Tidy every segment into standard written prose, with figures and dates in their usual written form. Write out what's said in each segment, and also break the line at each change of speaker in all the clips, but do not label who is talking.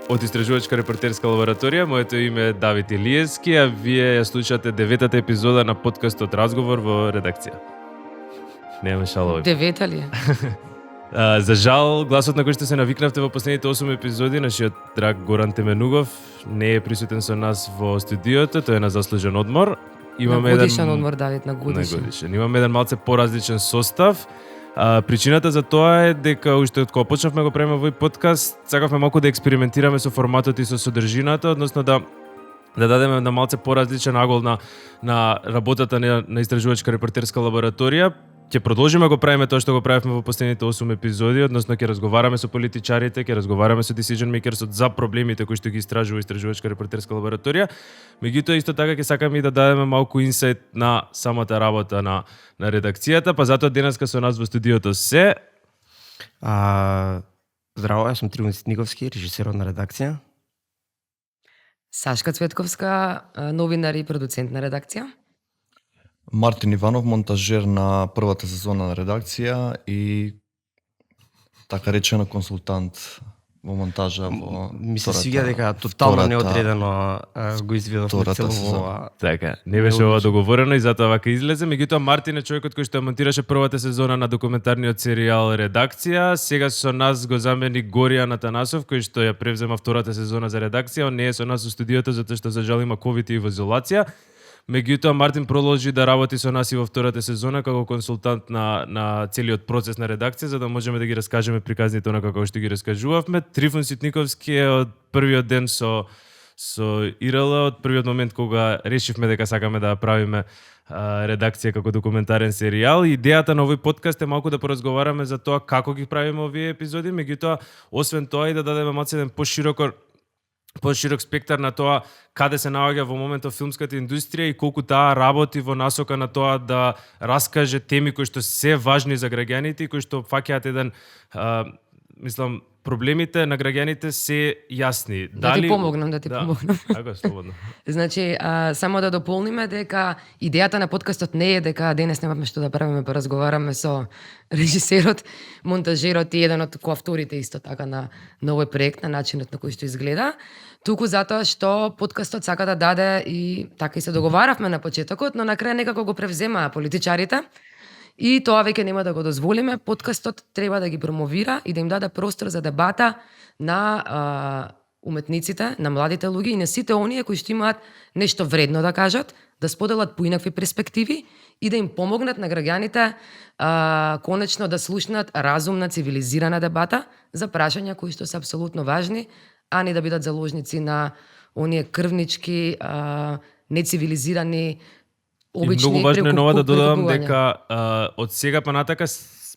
Од Истражувачка репортерска лабораторија, моето име е Давид Илиевски, а вие ја слушате 9-та епизода на подкастот Разговор во редакција. Нема шалови.
9-та ли е?
За жал, гласот на кој што се навикнавте во последните 8 епизоди, нашиот драг Горан Теменугов не е присутен со нас во студиото, тој е на заслужен одмор.
Имаме на годишен одмор, Давид, на годишен.
Имаме еден малце поразличен состав. Причината за тоа е дека уште од кога почнавме го правиме овој подкаст, сакавме малку да експериментираме со форматот и со содржината, односно да дадеме на малце поразличен агол на работата на Истражувачка репортерска лабораторија. Ќе продолжиме го правиме тоа што го правевме во последните 8 епизоди, односно ќе разговараме со политичарите, ќе разговараме со decision makers за проблемите кои што ги истражува Истражувачка репортерска лабораторија. Меѓутоа исто така ќе сакаме и да дадеме малку инсайт на самата работа на редакцијата, па затоа денеска со нас во студиото се
здраво, јас сум Трифун Ситниковски, режисерот на редакција.
Сашка Цветковска, новинар и продуцент на редакција.
Мартин Иванов, монтажер на првата сезона на редакција и така речено консултант во монтажа во
ми се свиѓа дека тотално неодредено го изведовме цело.
Така, не беше ова договорено и затоа вака излезе. Меѓутоа Мартин е човекот кој што монтираше првата сезона на документарниот серијал Редакција. Сега со нас го замени Горијан Атанасов, кој што ја превзема втората сезона за редакција. Он не е со нас во студиото затоа што за жал има ковид и во изолација. Меѓутоа Мартин продолжи да работи со нас и во втората сезона како консултант на целиот процес на редакција, за да можеме да ги раскажеме приказните онака како што ги раскажувавме. Трифун Ситниковски е од првиот ден со ИРЛ, од првиот момент кога решивме дека сакаме да правиме редакција како документарен серијал. Идејата на овој подкаст е малку да поразговараме за тоа како ги правиме овие епизоди, меѓутоа освен тоа и да дадеме малку еден поширок спектар на тоа каде се наоѓа во моментот филмската индустрија и колку таа работи во насока на тоа да раскаже теми кои што се важни за граѓаните и кои што фаќаат еден проблемите на граѓаните се јасни.
Да ти помогнам.
Ако слободно.
Значи, само да дополниме дека идејата на подкастот не е дека денес немаме што да правиме, па разговараме со режисерот, монтажерот и еден од коавторите исто така на овој проект, на начинот на кој што изгледа, туку затоа што подкастот сака да даде и така и се договаравме на почетокот, но на крај некако го превземаа политичарите. И тоа веќе нема да го дозволиме. Подкастот треба да ги промовира и да им даде простор за дебата на уметниците, на младите луѓе и на сите оние кои што имаат нешто вредно да кажат, да споделат поинакви перспективи и да им помогнат на граѓаните конечно да слушнат разумна, цивилизирана дебата за прашања кои што се апсолутно важни, а не да бидат заложници на оние крвнички, нецивилизирани обични.
И многу важно е нова да додадам дека од сега па натака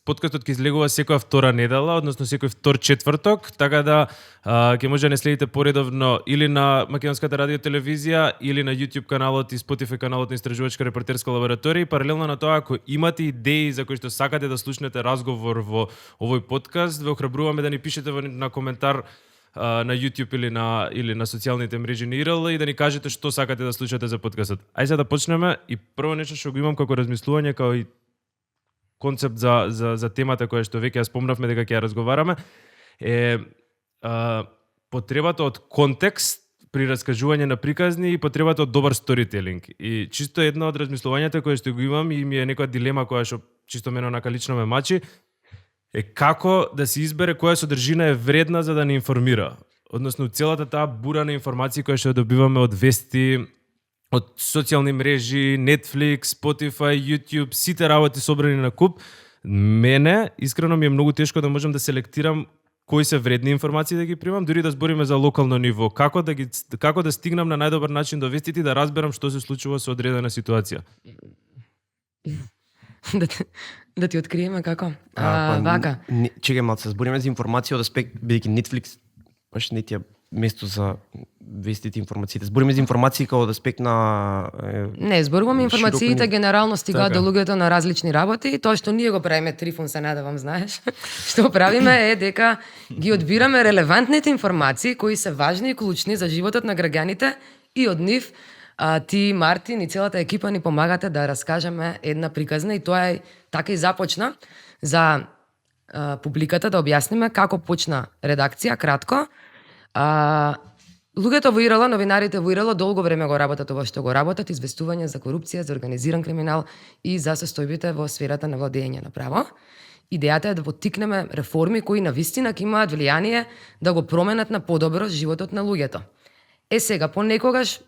подкастот ќе излегува секоја втора недела, односно секој втор четврток, така да ќе може да не следите поредовно или на Македонската радио телевизија или на YouTube каналот и Spotify каналот на Истражувачка репортерска лабораторија. Паралелно на тоа, ако имате идеи за кои што сакате да слушнете разговор во овој подкаст, ве охрабруваме да ни пишете на коментар на YouTube или на социјалните мрежи на ИРЛ и да ни кажете што сакате да слушате за подкастот. Ајде сега да почнеме и прво нешто што го имам како размислување, како и концепт за темата која што веќе ја спомнавме дека ќе ја разговараме е потребата од контекст при раскажување на приказни и потребата од добар сторителинг. И чисто едно од размислувањата која што го имам и ми е некоја дилема која што чисто мене онака лично ме мачи е како да се избере која содржина е вредна за да не информира. Односно, целата таа бура на информации која што добиваме од вести, од социјални мрежи, Netflix, Spotify, YouTube, сите работи собрани на куп, мене, искрено ми е многу тешко да можам да селектирам кои се вредни информации да ги примам, дури да збориме за локално ниво. Како да стигнам на најдобар начин до вестите и да разберам што се случува со одредена ситуација.
Да ти откриеме како? Вака.
Чекај малце, збориме за информација од аспект, бидејќи Netflix баш не ти ја место за вестите информациите. Збориме за информации како од аспект на
Не, зборуваме информациите
широко
генерално стигаат
Така.
до луѓето на различни работи. Тоа што ние го правиме, Трифун, се надевам, знаеш. Што правиме е дека ги одбираме релевантните информации кои се важни и клучни за животот на граѓаните и од нив ти, Мартин и целата екипа ни помагате да раскажеме една приказна и тоа е така и започна за публиката да објасниме како почна редакција, кратко. Луѓето во ИРЛ, новинарите во ИРЛ долго време го работат ова што го работат, известување за корупција, за организиран криминал и за состојбите во сферата на владење на право. Идејата е да поттикнеме реформи кои навистина ќе имаат влијание да го променат на подобро животот на луѓето. Сега, понекогаш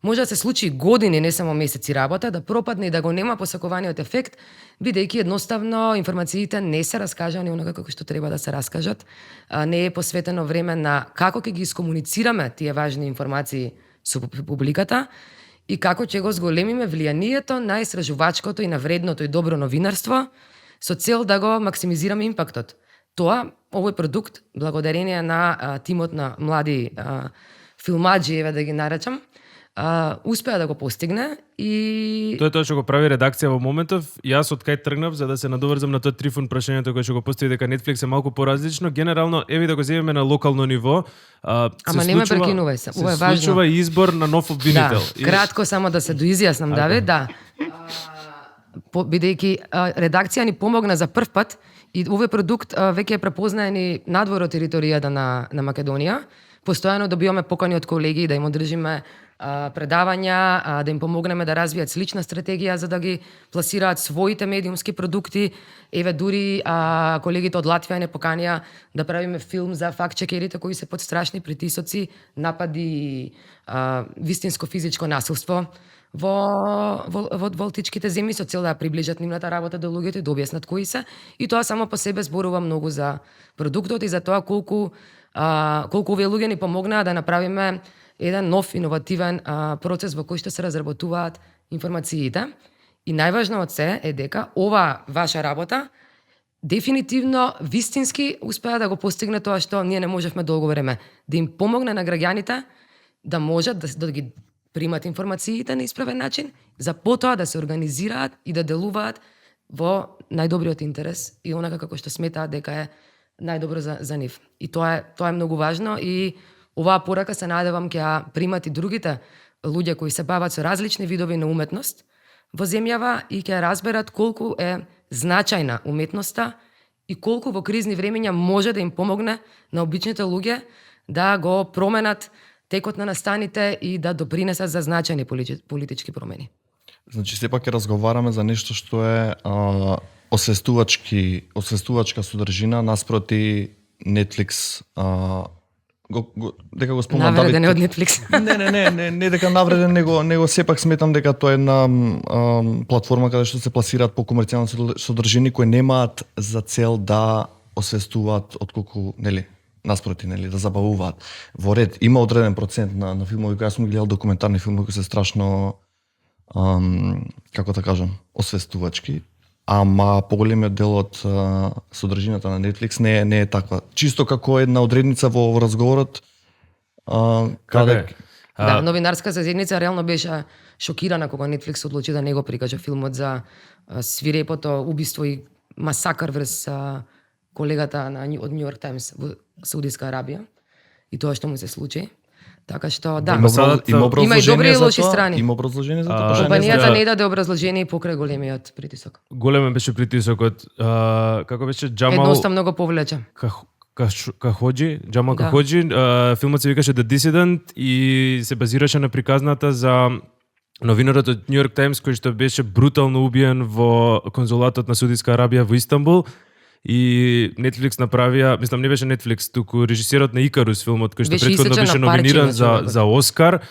може да се случи години, не само месеци работа, да пропадне и да го нема посакуваниот ефект, бидејќи едноставно информациите не се раскажани онака како што треба да се раскажат. Не е посветено време на како ќе ги искомуницираме тие важни информации со публиката и како ќе го зголемиме влијанието на истражувачкото и на вредното и добро новинарство со цел да го максимизираме импактот. Овој продукт, благодарение на тимот на млади филмаджи, еве да ги наречам, успеа да го постигне и
Тоа е тоа што го прави редакција во моментов. Јас од кај тргнав за да се надоврзам на тоа Трифун прашањето кое што го постави дека Netflix е малку поразлично. Генерално еви да го земеме на локално ниво.
Ама не ме прекинувај се, ова е важно.
Се случува избор на нов обвинител.
Да, кратко само да се доизјаснам, Давид, да. Бидејќи редакција ни помогна за прв пат и овој продукт веќе е препознаен и надвор од територијата на Македонија. Постојано добиваме покани од колеги да им одржиме предавања, да им помогнеме да развијат слична стратегија за да ги пласираат своите медиумски продукти. Еве дури колегите од Латвија не поканија да правиме филм за фактчекерите кои се под страшни притисоци, напади, вистинско физичко насилство во Балтичките земји со цел да приближат нивната работа до луѓето и да објаснат кои се. И тоа само по себе зборува многу за продуктот и за тоа колку овие луѓе ни помогнаа да направиме еден нов иновативен процес во кој што се разработуваат информациите. И најважно од се е дека ова ваша работа дефинитивно вистински успеа да го постигне тоа што ние не можевме долго време. Да им помогне на граѓаните да можат да ги примат информациите на исправен начин, за потоа да се организираат и да делуваат во најдобриот интерес и онака како што сметаат дека е најдобро за нив. И тоа е многу важно и оваа порака се надевам ќе ја примат и другите луѓе кои се бават со различни видови на уметност во земјава и ќе разберат колку е значајна уметноста и колку во кризни времења може да им помогне на обичните луѓе да го променат текот на настаните и да допринесат за значајни политички промени.
Значи, сепак ќе разговараме за нешто што е освестувачка содржина наспроти Netflix, дека го спомна Давид.
Навреден од Netflix.
Не дека навреден, него сепак сметам дека тоа е една платформа каде што се пласираат по комерцијални содржини кои немаат за цел да освестуваат отколку, наспроти, да забавуваат. Во ред, има одреден процент на филмови кои јас сум гледал документарни филмови кои се страшно како да кажам, освестувачки, ама поголемиот дел од содржината на Netflix не е таква. Чисто како една одредница во разговорот каде
Да, новинарска заедница реално беше шокирана кога Netflix одлучи да не го прикаже филмот за свирепото убиство и масакар врз колегата од New York Times во Саудиска Арабија и тоа што му се случи. Така што да, има и добри и лоши страни.
Има образложение за тоа.
Компанијата не даде образложение покрај големиот притисок.
Голем беше притисокот. Како беше Џамал?
Едноставно го повлече.
Кахоџи, Џамал Кахоџи, филмот се викаше The Dissident и се базираше на приказната за новинарот од New York Times кој што беше брутално убиен во конзулатот на Саудиска Арабија во Истанбул. И Netflix направија, мислам не беше Netflix, туку режисерот на Икарус филмот кој што претходно беше номиниран за Оскар,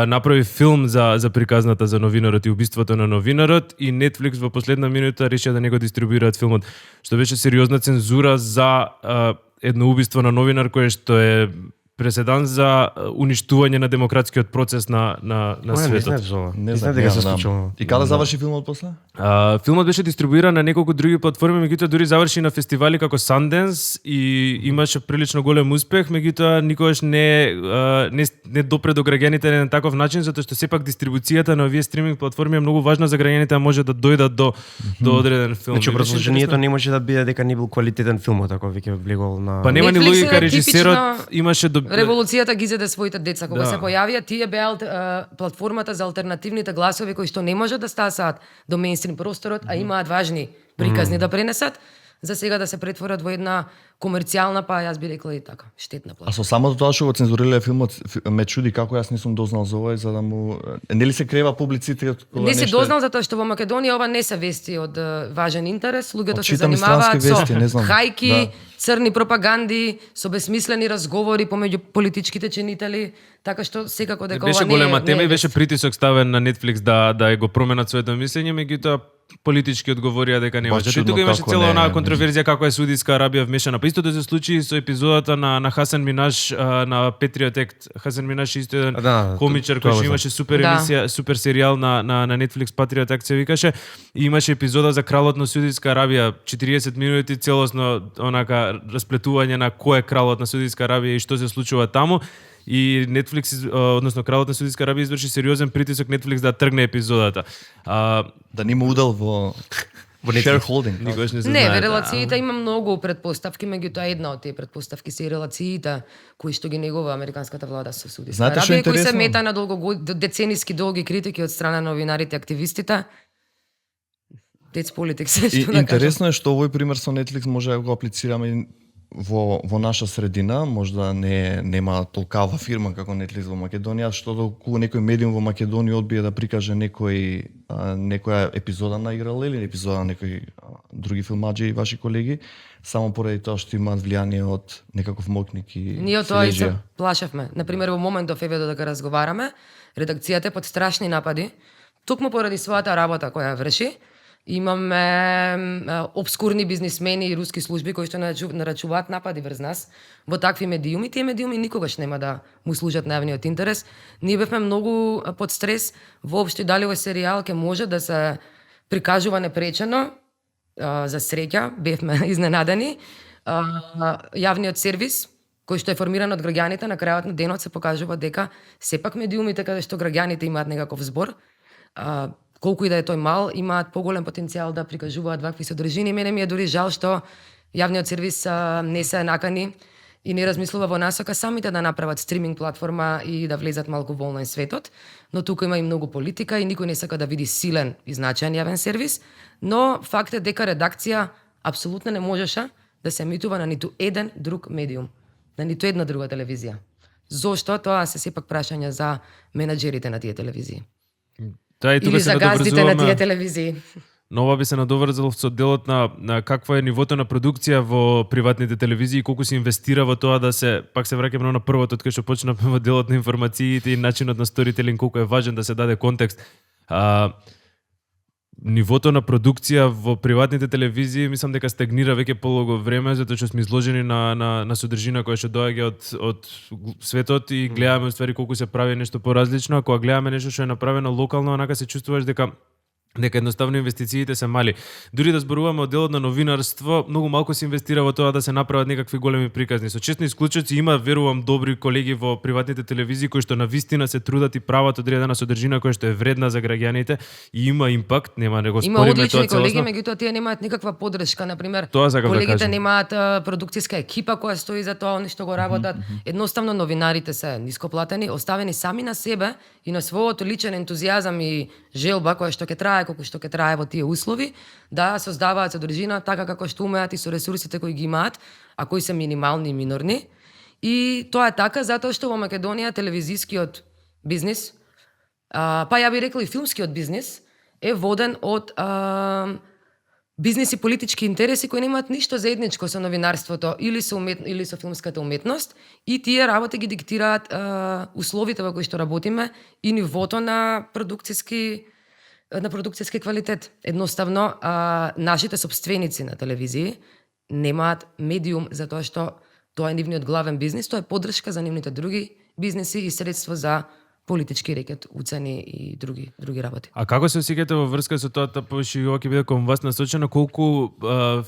направи филм за приказната за новинарот и убиството на новинарот и Netflix во последна минута решија да не го дистрибуираат филмот, што беше сериозна цензура за едно убиство на новинар кое што е преседан за уништување на демократскиот процес на
Не
светот.
знаев за ова.
Не
Не
знам
знаев дека се
знам.
случило.
И каде заврши филмот после?
Филмот беше дистрибуиран на неколку други платформи, меѓутоа дури заврши на фестивали како Sundance и имаше прилично голем успех, меѓутоа никогаш не допре до граѓаните на таков начин, затоа што сепак дистрибуцијата на овие стриминг платформи е многу важна за граѓаните да може да дојдат до одреден филм.
Значи
И беше
образложението
интересно.
не може да биде дека не бил квалитетен филмот ако веќе влегол на
Па нема ни
Netflix е
логика, режисерот
типично
имаше
Револуцијата ги зеде своите деца. Кога
Да.
се појавија, тие беа платформата за алтернативните гласови кои што не можат да стасаат до мејнстрим просторот, а имаат важни приказни да пренесат, за сега да се претворат во една комерцијална, па јас би рекла и така, штетна
А
платформа.
со самото тоа што го цензуриле филмот, ме чуди како јас не сум дознал за ова и за да му... Нели се крева публицитет? кога
Не си
нешто е-
дознал затоа што во Македонија ова не се вести од важен интерес, луѓето се
Читам и
занимаваат
странски вести, не
со
знам.
хајки,
Да.
црни пропаганди, со бесмислени разговори помеѓу политичките чинители, така што секако дека
Беше
ова не е
голема тема
не
и
е
беше
вест.
притисок ставен на Netflix да го променат своето мислење, меѓутоа политички одговорија дека не може. И
чудно
тука имаше
како
цела
не,
онаа
меѓу-
контроверзија како е Саудитска Арабија вмешана. Па истото се случи и со епизодата на Хасан Минаш на Patriot Act. Хасан Минаш е исто еден
Да,
комичар
тоа
кој
го
што
знам.
имаше супер
Да.
емисија, супер серијал на Netflix Patriot Act се викаше и имаше епизода за кралот на Саудитска Арабија, 40 минути целосно онака расплетување на кој е кралот на Саудитска Арабија и што се случува таму. И Netflix, односно кралот на Саудитска Арабија изврши сериозен притисок Netflix да тргне епизодата.
Да нема удел во shareholding.
Никогаш не се
Не,
знае.
во релациите има многу предпоставки, меѓутоа една од тие предпоставки се и релациите кои што ги негува американската влада со Саудитска
Знаете што е
Арабија, кои се
интересно?
мета на децениски долги критики од страна на новинарите и активистите. That's politics,
И,
што да кажам.
интересно е што овој пример со Netflix може да го аплицираме и во наша средина, можда нема толкава фирма како Netflix во Македонија, што кога некој медиум во Македонија одбие да прикаже некоја епизода на Играл или епизода на некои други филмаџи и ваши колеги, само поради тоа што имаат влијание од некаков мокник и
Ние од тоа и се
силежија.
плашевме. Например, во моментов еве додека разговараме, редакцијата е под страшни напади, токму поради својата работа која ја врши. Имаме обскурни бизнисмени и руски служби кои што нарачуваат напади врз нас во такви медиуми. Тие медиуми никогаш нема да му служат на јавниот интерес. Ние бевме многу под стрес воопшто и дали овој серијал ќе може да се прикажува непречено. За среќа бевме изненадени. Јавниот сервис кој што е формиран од граѓаните на крајот на денот се покажува дека сепак медиумите каде што граѓаните имаат некаков збор, колку и да е тој мал, имаат поголем потенцијал да прикажуваат вакви содржини. Мене ми е дури жал што јавниот сервис не се накани и не размислува во насока самите да направат стриминг платформа и да влезат малку во онлайн светот, но тука има и многу политика и никој не сака да види силен и значаен јавен сервис, но факт е дека редакција апсолутно не можеше да се емитува на ниту еден друг медиум, на ниту една друга телевизија. Зошто? Тоа се сепак прашања за менаџерите на тие телевизии.
Да, и тука
Или
се
за газдите на тие
надоврзуваме.
телевизии.
Но ова би се надоврзал со делот на какво е нивото на продукција во приватните телевизии, колку се инвестира во тоа да се, пак се враќаме на првото, од кај што почнавме во делот на информациите и начинот на сторителинг, колку е важен да се даде контекст. Нивото на продукција во приватните телевизии мислам дека стагнира веќе полого време, затоа што сме изложени на содржина која што доаѓа од светот и гледаме уствари колку се прави нешто поразлично, а кога гледаме нешто што е направено локално, онака се чувствуваш дека едноставно инвестициите се мали. Дури да зборуваме од делот на новинарство, многу малку се инвестира во тоа да се направат некакви големи приказни. Со честни исклучоци има, верувам, добри колеги во приватните телевизии кои што навистина се трудат и прават одредена содржина која што е вредна за граѓаните и има импакт, нема да го
Има
спориме
одлични
тоа
колеги,
целосно.
меѓутоа тие немаат никаква поддршка, на пример.
Тоа сакам да
Колегите
кажам.
немаат продукцијска екипа која стои за тоа, они што го работат. Едноставно новинарите се нископлатени, оставени сами на себе и на својот личен ентузијазам и желба која што ќе трае колку што ќе трае во тие услови, да создаваат содржина така како што умеат и со ресурсите кои ги имаат, а кои се минимални и минорни. И тоа е така затоа што во Македонија телевизискиот бизнис, па ја би рекла и филмскиот бизнис, е воден од бизнис и политички интереси кои немаат ништо заедничко со новинарството или со филмската уметност, и тие работи ги диктираат условите во кои што работиме и нивото на продукцијски квалитет. Едноставно, нашите сопственици на телевизии немаат медиум затоа што Тоа е нивниот главен бизнис, тоа е поддршка за нивните други бизниси и средство за политички рекет, уцени и други работи.
А како се осеќате во врска со тоа, повеќе ова ќе биде кон вас насочено, колку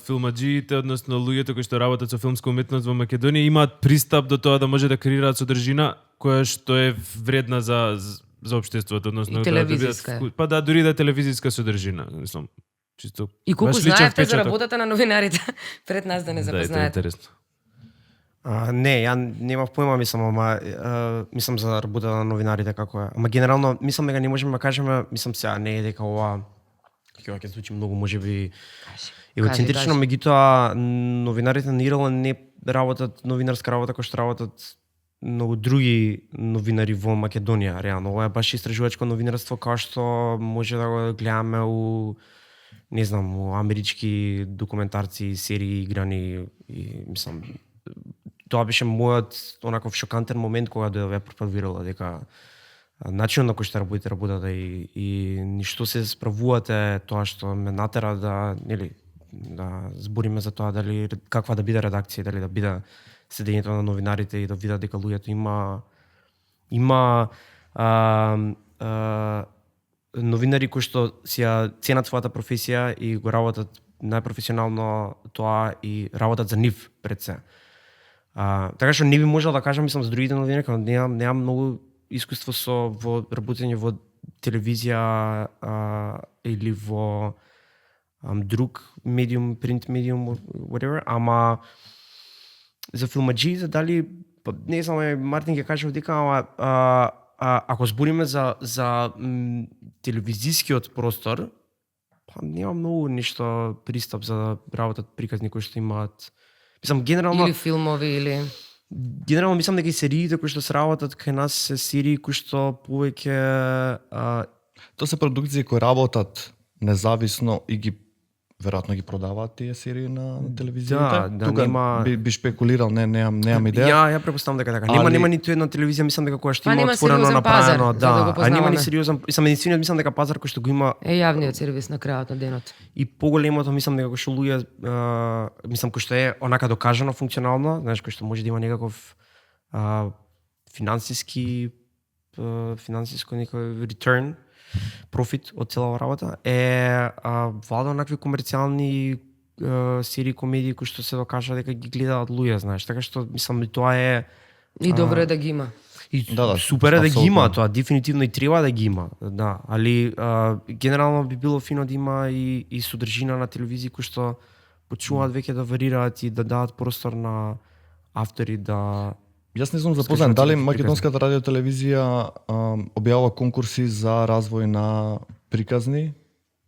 филмаџиите, односно луѓето кои што работат со филмска уметност во Македонија имаат пристап до тоа да може да креираат содржина која што е вредна за општеството, односно
И телевизиска е.
па да, дури да е телевизиска содржина, мислам. Чисто
И колку
ваш личен
знаевте за
впечаток.
работата на новинарите пред нас да не
Да, е
запознаете?
интересно.
Не, ја немав појма, мислам за работата на новинарите како е. Ама генерално мислам дека не можеме да кажеме, мислам сега не е дека ова ќе звучи многу можеби егоцентрично,
кажи.
меѓутоа новинарите на ИРЛ не работат новинарска работа кој што работат многу други новинари во Македонија, реално. Ова е баш истражувачко новинарство као што може да го гледаме у не знам, у амерички документарци, серии играни и мислам тоа беше мојот онаков шокантен момент кога дојде пропагирала дека начинот на кој што работите работата и ништо се справувате, тоа што ме натера да, нели, да збориме за тоа дали каква да биде редакција, дали да биде седењето на новинарите и да видат дека луѓето има новинари кои што си ја ценат својата професија и го работат најпрофесионално тоа и работат за нив пред се. Така што не би можел да кажам, мислам, за другите новинари, кога немам многу искуство во работење во телевизија или во друг медиум, принт медиум, whatever, ама за филмаџиите дали, не знам, Мартин ќе каже дека, ако збориме за телевизискиот простор, па нема многу нешто пристап за да работат приказни кои што имаат. Мислам, генерално...
Или филмови, или...
Генерално мислам дека и сериите кои што се работат кај нас се серии кои што повеќе...
Тоа се продукции кои работат независно и ги веројатно ги продаваат тие серии на телевизијата.
Да,
Тука
нема...
би спекулирал, немам идеја.
Ја претпоставам дека така.
Али...
Нема ниту една телевизија, мислам дека која што
Па
има
нема
отворено
сериозен
направено,
пазар, за да го
а нема ни
познаваме.
сериозен, и единствениот мислам дека пазар кој што го има
Е јавниот сервис на крајот на денот.
и поголемото мислам дека кој што луѓе мислам кој што е онака докажано функционално, знаеш, кој што може да има некаков финансиско некој return, профит од целава работа, влада онакви комерцијални серии, комедии кои што се докажа дека ги гледаат луѓе, знаеш, така што мислам и тоа е
И добро е да ги има.
и
Да,
супер е да ги
апсолутно.
има, тоа дефинитивно и треба да ги има, да, али генерално би било фино да има и содржина на телевизии кои што почнуваат веќе да варираат и да дадат простор на автори да...
Јас не сум запознат дали
Скажи,
македонската радиотелевизија објавува конкурси за развој на приказни,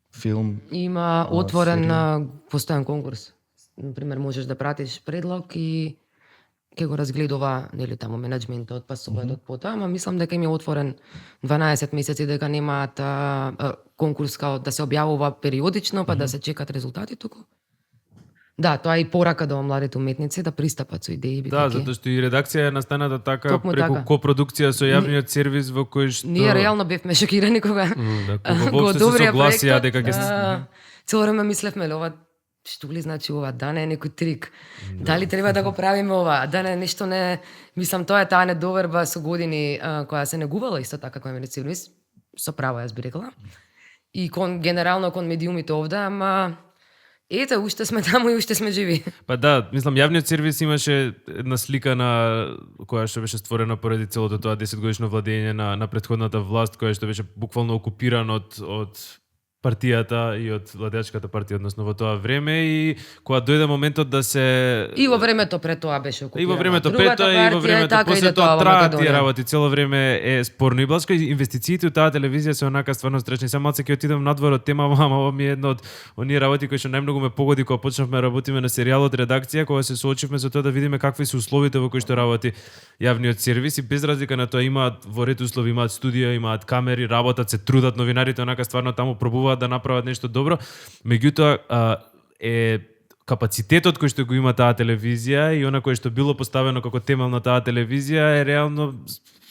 филм.
Има отворен
серија.
постојан конкурс. Например, можеш да пратиш предлог и ќе го разгледува, нели, таму менеджментот, па собојот потоа, ама мислам дека им е отворен 12 месеци, дека немаат конкурс као да се објавува периодично, па да се чекат резултати туку. Да, тоа е и порака до младите уметници да пристапат со идеи,
Да,
бидејќи
затоа што и редакција е настаната така
Токму
преку
така.
копродукција со јавниот сервис во кој што
ние реално бевме шокирани кога
да, кога
го
воопшто се
одобрија
согласија
проектот,
дека ќе
цело време мислевме ли ова што ли значи ова, да не е некој трик. Дали треба да го правиме ова, да не нешто не, мислам тоа е таа недоверба со години која се негувала исто така кон медицински сервис, со право јас би рекла. И генерално кон медиумите овде, ама ете, уште сме таму и уште сме живи.
Па да, мислам јавниот сервис имаше една слика на која што беше створена поради целото тоа 10-годишно владење на претходната власт, која што беше буквално окупиран од партијата и од владеачката партија, односно во тоа време, и кога дојде моментот да се
И во времето пред тоа беше окупирана.
И во времето
Другата
пред тоа и во
партија,
времето
така
после
иде
тоа
во
траат тие
Македонија.
работи, цело време е спорно и бласко, и инвестициите у таа телевизија се онака стварно страшни. Само малце ќе отидам надвор од тема, ама ова ми е едно од оние работи кои што најмногу ме погоди кога почнавме да работиме на серијалот редакција, кога се соочивме со тоа да видиме какви се условите во кои што работи јавниот сервис, и без разлика на тоа имаат во ред услови, имаат студија, имаат камери, работат, се трудат новинарите, онака стварно таму пробуваат да направат нешто добро. Меѓутоа е капацитетот кој што го има таа телевизија и она кој што било поставено како темел на таа телевизија е реално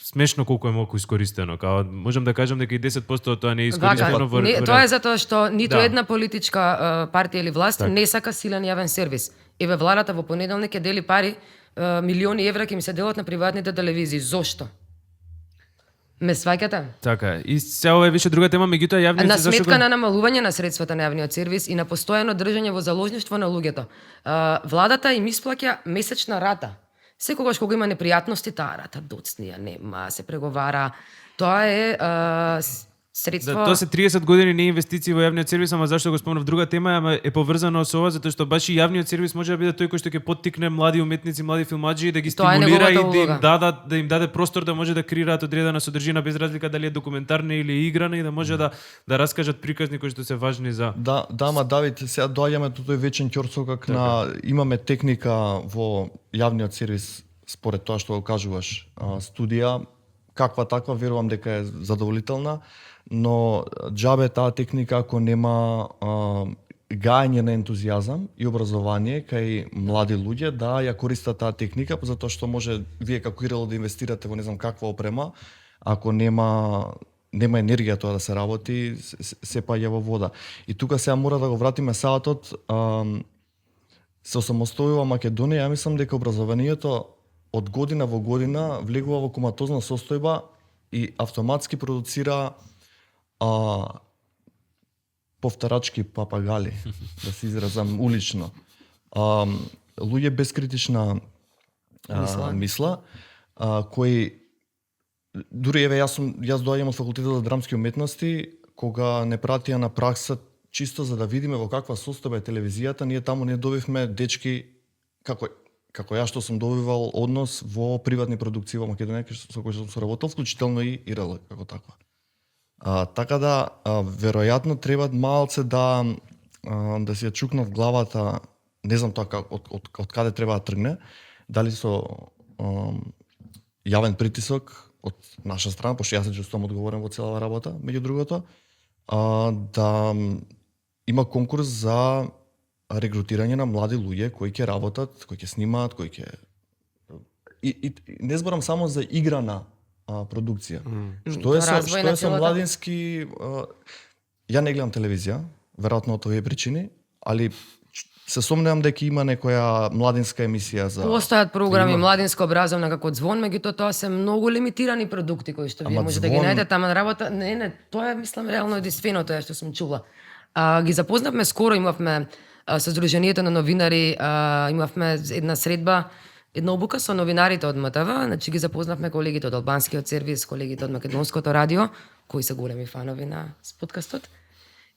смешно колку е малку искористено. Као можам да кажам дека и 10% од тоа не е искористено
Вака, не, тоа е затоа што ниту
Да.
една политичка партија или власт
Така.
не сака силен јавен сервис. Еве владата во понеделник ќе дели пари милиони евра ќе им се делат на приватните телевизии. Зошто? Ме сваќате?
Така е. И сега ова е више друга тема, меѓутоа јавниот
На
зашто
сметка
го-
на намалување на средствата на јавниот сервис и на постојано држање во заложништво на луѓето. Владата им исплаќа месечна рата. Секогаш кога има непријатности, таа рата доцни, нема, се преговара. Тоа е средство...
Да, тоа се 30 години не инвестиции во јавниот сервис, ама зашто го спомнав друга тема, ама е поврзано со ова затоа што баш и јавниот сервис може да биде тој кој што ќе поттикне млади уметници, млади филмаџи и да ги
Тоа е
стимулира и
неговата
да им даде простор да може да креираат одредена содржина без разлика дали е документарна или играна и да може да раскажат приказни кои што се важни за
Да, ама Давид, сега доаѓаме до тој вечен ќорсокак на имаме техника во јавниот сервис според тоа што го кажуваш, студија каква таква верувам дека е задоволителна, но џабе таа техника ако нема гајање на ентузијазам и образование кај млади луѓе да ја користат таа техника, затоа што може вие како Ирело да инвестирате во не знам каква опрема, ако нема енергија тоа да се работи, се паѓа во вода. И тука сега мора да го вратиме саатот, се осамостојува Македонија, ја мислам дека образованието од година во година влегува во коматозна состојба и автоматски продуцира повторачки папагали, да се изразам улично. Луѓе без критична мисла кои дури еве јас доаѓам од факултетот за драмски уметности, кога не пратија на пракса чисто за да видиме во каква состојба е телевизијата, ние таму не добивме дечки како ја што сум добивал однос во приватни продукции во Македонија со кои сум соработил, вклучително и ИРЛ како таква. Така да веројатно треба малце да си ја чукнав главата, не знам тоа од каде треба да тргне, дали со јавен притисок од наша страна, пошто јас се чувствувам одговорен во целава работа, меѓу другото, да има конкурс за регрутирање на млади луѓе кои ќе работат, кои ќе снимаат, кои ќе и не зборам само за играна продукција. Што е со младински ја не гледам телевизија, веројатно од овие причини, али се сомневам дека има некоја младинска емисија за
Постојат програми младинско образовна како Звон, меѓутоа тоа се многу лимитирани продукти кои што вие може да ги најдете, ама работа не, тоа е мислам реално единствено тоа што сум чула. Ги запознавме скоро, имавме со Сдруженијето на новинари, имавме една средба, една обука со новинарите од МТВ, значи ги запознавме колегите од албанскиот сервис, колегите од македонското радио, кои се големи фанови на подкастот,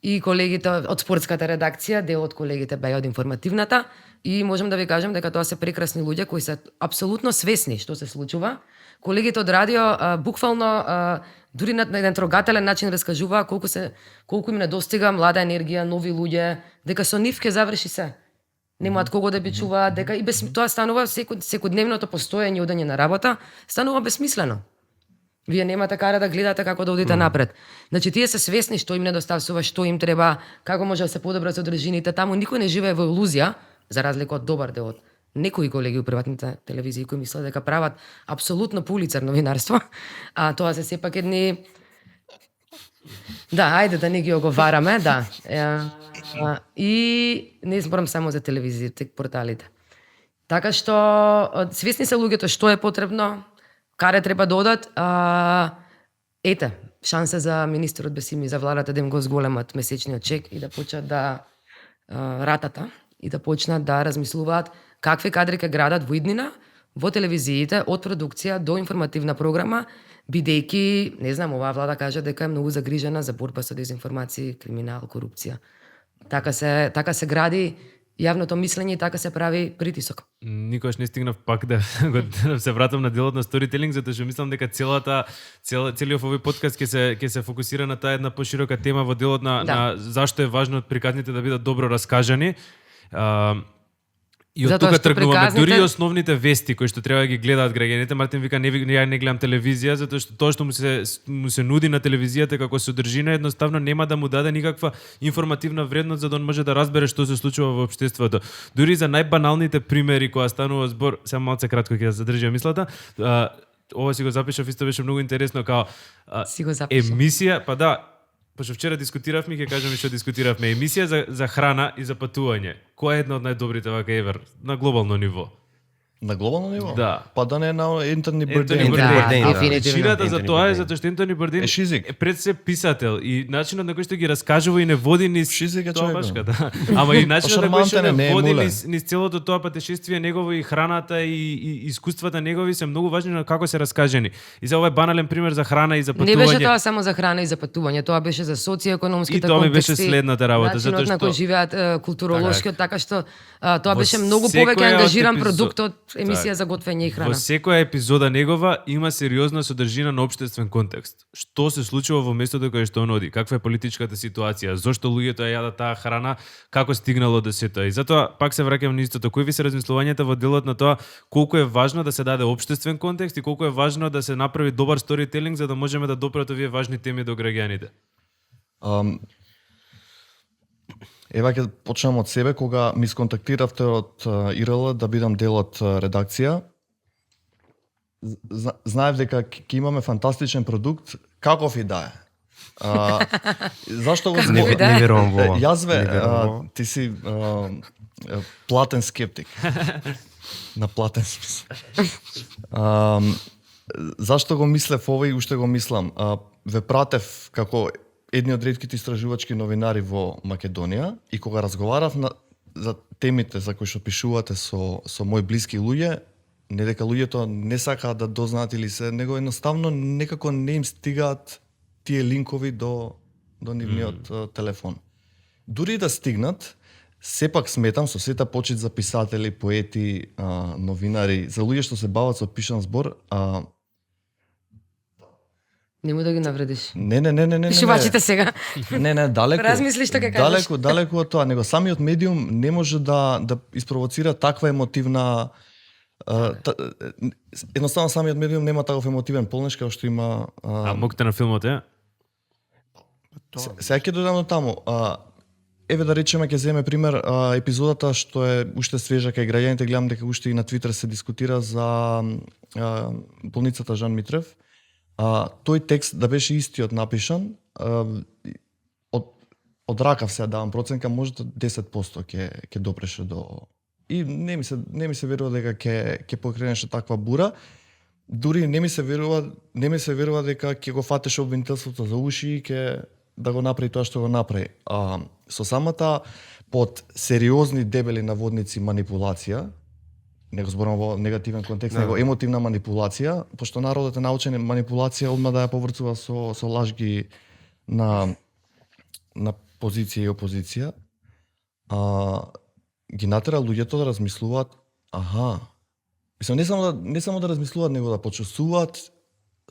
и колегите од спортската редакција, дел од колегите беа од информативната, и можам да ви кажам дека тоа се прекрасни луѓе кои се апсолутно свесни што се случува. Колегите од радио буквално дури на еден трогателен начин раскажуваа колку им недостига млада енергија, нови луѓе, дека со нив ќе заврши се. Немаат кого да бичуваат, дека и без тоа станува секојдневното постоење и одење на работа станува бесмислено. Вие немате кара да гледате како да одите напред. Значи тие се свесни што им недостасува, што им треба, како може да се подобрат содржините. Таму никој не живее во илузија, за разлика од добар дел од некои колеги у приватните телевизии кои мислат дека прават апсолутно пулицар новинарство, а тоа се сепак едни... Да, ајде да не ги оговараме, да. И не зборам само за телевизиите, порталите. Така што свесни се луѓето што е потребно, каде треба да одат. Ете, шанса за министерот Бесими, за владата да им го зголемат месечниот чек и да почнат да ратата и да почнат да размислуваат какви кадри ќе градат во иднина во телевизиите од продукција до информативна програма, бидејќи, не знам, оваа влада кажа дека е многу загрижена за борба со дезинформации, криминал, корупција. Така се гради јавното мислење и така се прави притисок.
Никош не стигнав пак да се вратам на делот на сторителинг, затоа што мислам дека целиот овој подкаст ќе се фокусира на таа една поширока тема во делот на зашто е важно приказните да бидат добро раскажани. И од тука тргнуваме дури и основните вести кои што треба да ги гледаат граѓаните. Мартин вика ја не гледам телевизија затоа што тоа што му се нуди на телевизијата како содржина едноставно нема да му даде никаква информативна вредност за да он може да разбере што се случува во општеството. Дури за најбаналните примери кога станува збор, само малце кратко ќе задржам мислата. Ова си го запишав, исто беше многу интересно као емисија, па да. Пошто вчера дискутиравме, ќе кажам и што дискутиравме, емисија за храна и за патување. Која е една од најдобрите вака евер на глобално ниво?
На глобално ниво?
Да.
Па да не е на Ентони
Ентони
Борден.
Борден.
Да,
А
дефинитивно.
причината за
Ентони
тоа е
Борден.
затоа што Ентони Борден
Е шизик.
е пред се писател и начинот на кој што ги раскажува и не води низ
Шизик е
тоа
човекот.
башка, да. Ама и начинот на кој што
Шармантен е, не
не
е
води
мулен.
низ целото тоа патешествие негово и храната и искуствата негови се многу важни на како се раскажени. И за овој банален пример за храна и за
Не беше
патување.
тоа само за храна и за патување, тоа беше за социјекономските
И тоа ми беше
контексти,
следната работа,
начинот
затоа
на
што-
кој живеат културолошкиот, така што тоа
Во
беше многу
секоја
повеќе
од
ангажиран
епизод-
продукт од емисија
Така.
за готвење и
Во
храна.
секоја епизода негова има сериозна содржина на општествен контекст. Што се случува во местото кое што он оди, каква е политичката ситуација, зошто луѓето ја јадат таа храна, како стигнало до сето. И затоа пак се враќам на истото. Кои ви се размислувањата во делот на тоа колку е важно да се даде општествен контекст и колку е важно да се направи добар сторителинг за да можеме да допрат овие важни теми до граѓаните.
Ева ќе почнам од себе, кога ми сконтактиравте од ИРЛ да бидам дел од редакција. Знаев дека ќе имаме фантастичен продукт, каков и да е. Зашто го
Каков
Не,
и да е.
не верувам во ова.
Јас
Не верувам во ова.
ти си платен скептик. На платен смисла. Зашто го мислев ова и уште го мислам? Ве пратев како едни од ретките истражувачки новинари во Македонија и кога разговарав за темите за кои што пишувате со мои блиски луѓе, не дека луѓето не сакаат да дознаат или се, него едноставно некако не им стигаат тие линкови до нивниот телефон. Дури да стигнат, сепак сметам со сета почит за писатели, поети, новинари, за луѓе што се бават со пишан збор,
Нему да ги навредиш.
не.
Пишувачите сега.
Не, далеко.
Размисли што ќе кажеш.
Далеко од тоа, него самиот медиум не може да испровоцира таква емотивна едноставно самиот медиум нема таков емотивен полнеж како што има
А мокте на филмот е?
Сега ќе дојдам до таму. Еве да речеме ќе земе пример епизодата што е уште свежа кај граѓаните, гледам дека уште и на Твитер се дискутира за болницата Жан Митрев. Тој текст да беше истиот напишан, од ракав се давам проценка, може 10% ќе допреше до и не ми се верува дека ќе покренеше таква бура. Дури не ми се верува дека ќе го фатеше обвинителството за уши и ќе да го направи тоа што го направи. Со самата под сериозни дебели наводници манипулација, не го зборам во негативен контекст, него емотивна манипулација, пошто народот е научен манипулација одма да ја поврцува со лажги на позиција и опозиција. Ги натера луѓето да размислуваат, мислам не само да размислуваат, него да почувствуваат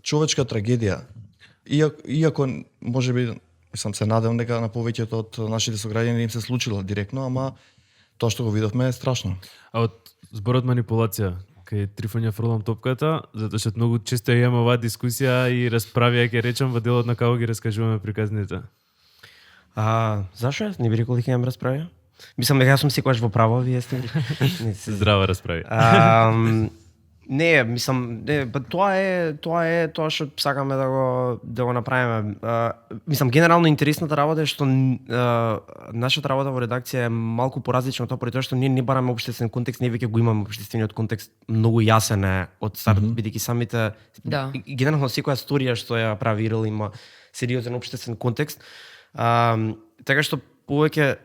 човечка трагедија. Иако можеби мислам се надевам дека на повеќето од нашите сограѓани им се случило директно, ама тоа што го видовме е страшно.
А од зборот манипулација, кај Трифон ја фрлам топката, затоа што многу често ја имаме оваа дискусија и расправи, ќе речам, во делот на како ги раскажуваме приказните.
Зашо јас? Не би рекол дека имам расправи. Мислам дека јас сум секогаш во право, вие сте.
Здрава расправи.
Не, мислам, тоа е тоа што сакаме да го направиме. Мислам генерално интересната работа е што нашата работа во редакција е малку поразлична од тоа поради тоа што ние не бараме општествен контекст, ние веќе го имаме општествениот контекст многу јасен е од старт, бидејќи самите генерално секоја сторија што ја прави ИРЛ има сериозен општествен контекст. Така што повеќе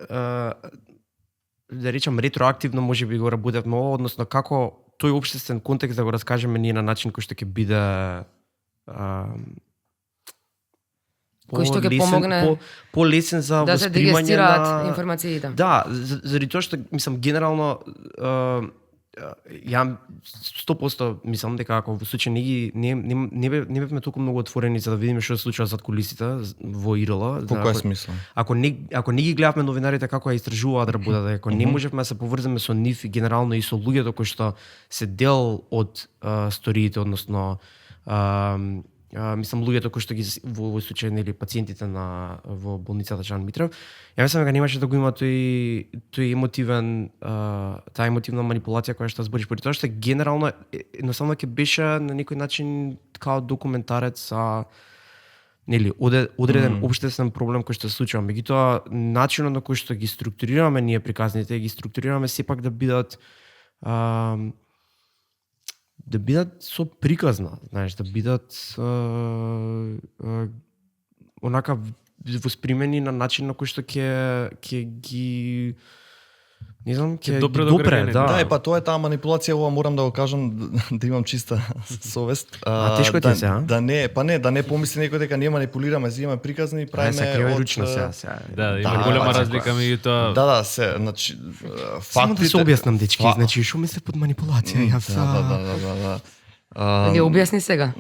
да речам ретроактивно можеби го работевме ова, односно како тој општествен контекст да го раскажеме ние на начин кој што ќе биде
кој што ќе помогне
полесен за
да се
воспримање
дигестираат информациите.
Да, заради тоа што мислам генерално ја 100% мислам дека ако во случај не бевме толку многу отворени за да видиме што се случува зад кулисите во ИРЛ.
По кој смисла?
Ако не ги гледавме новинарите како ја истражуваат работата, ако не можевме да се поврземе со нив и генерално и со луѓето кои што се дел од сториите, односно мислам луѓето кои што ги во случај нели пациентите во болницата Жан Митрев, ја мислам дека немаше да го има тој емотивен таа емотивна манипулација која што збориш, поради тоа што генерално едноставно ќе беше на некој начин као документарец нели одреден општествен проблем кој што се случува. Меѓутоа начинот на кој што ги структурираме ние приказните, ги структурираме сепак да бидат да бидат со приказна, знаеш, да бидат онака воспримени на начин на кој што ќе ги не знам, ќе
допре
ги
до
допре,
граѓаните.
да.
Да, па тоа е таа манипулација, ова морам да го кажам да имам чиста совест.
тешко ти е сега?
Да не помисли некој дека ние манипулираме, взимаме приказни и правиме
Сакривај ручно сега.
Да, има
Да,
голема
да,
разлика меѓу тоа.
Да, се, значи
Само да се објаснам, дечки,
Фа-
значи што мисле под манипулација? Јас
Да.
Ги објасни сега.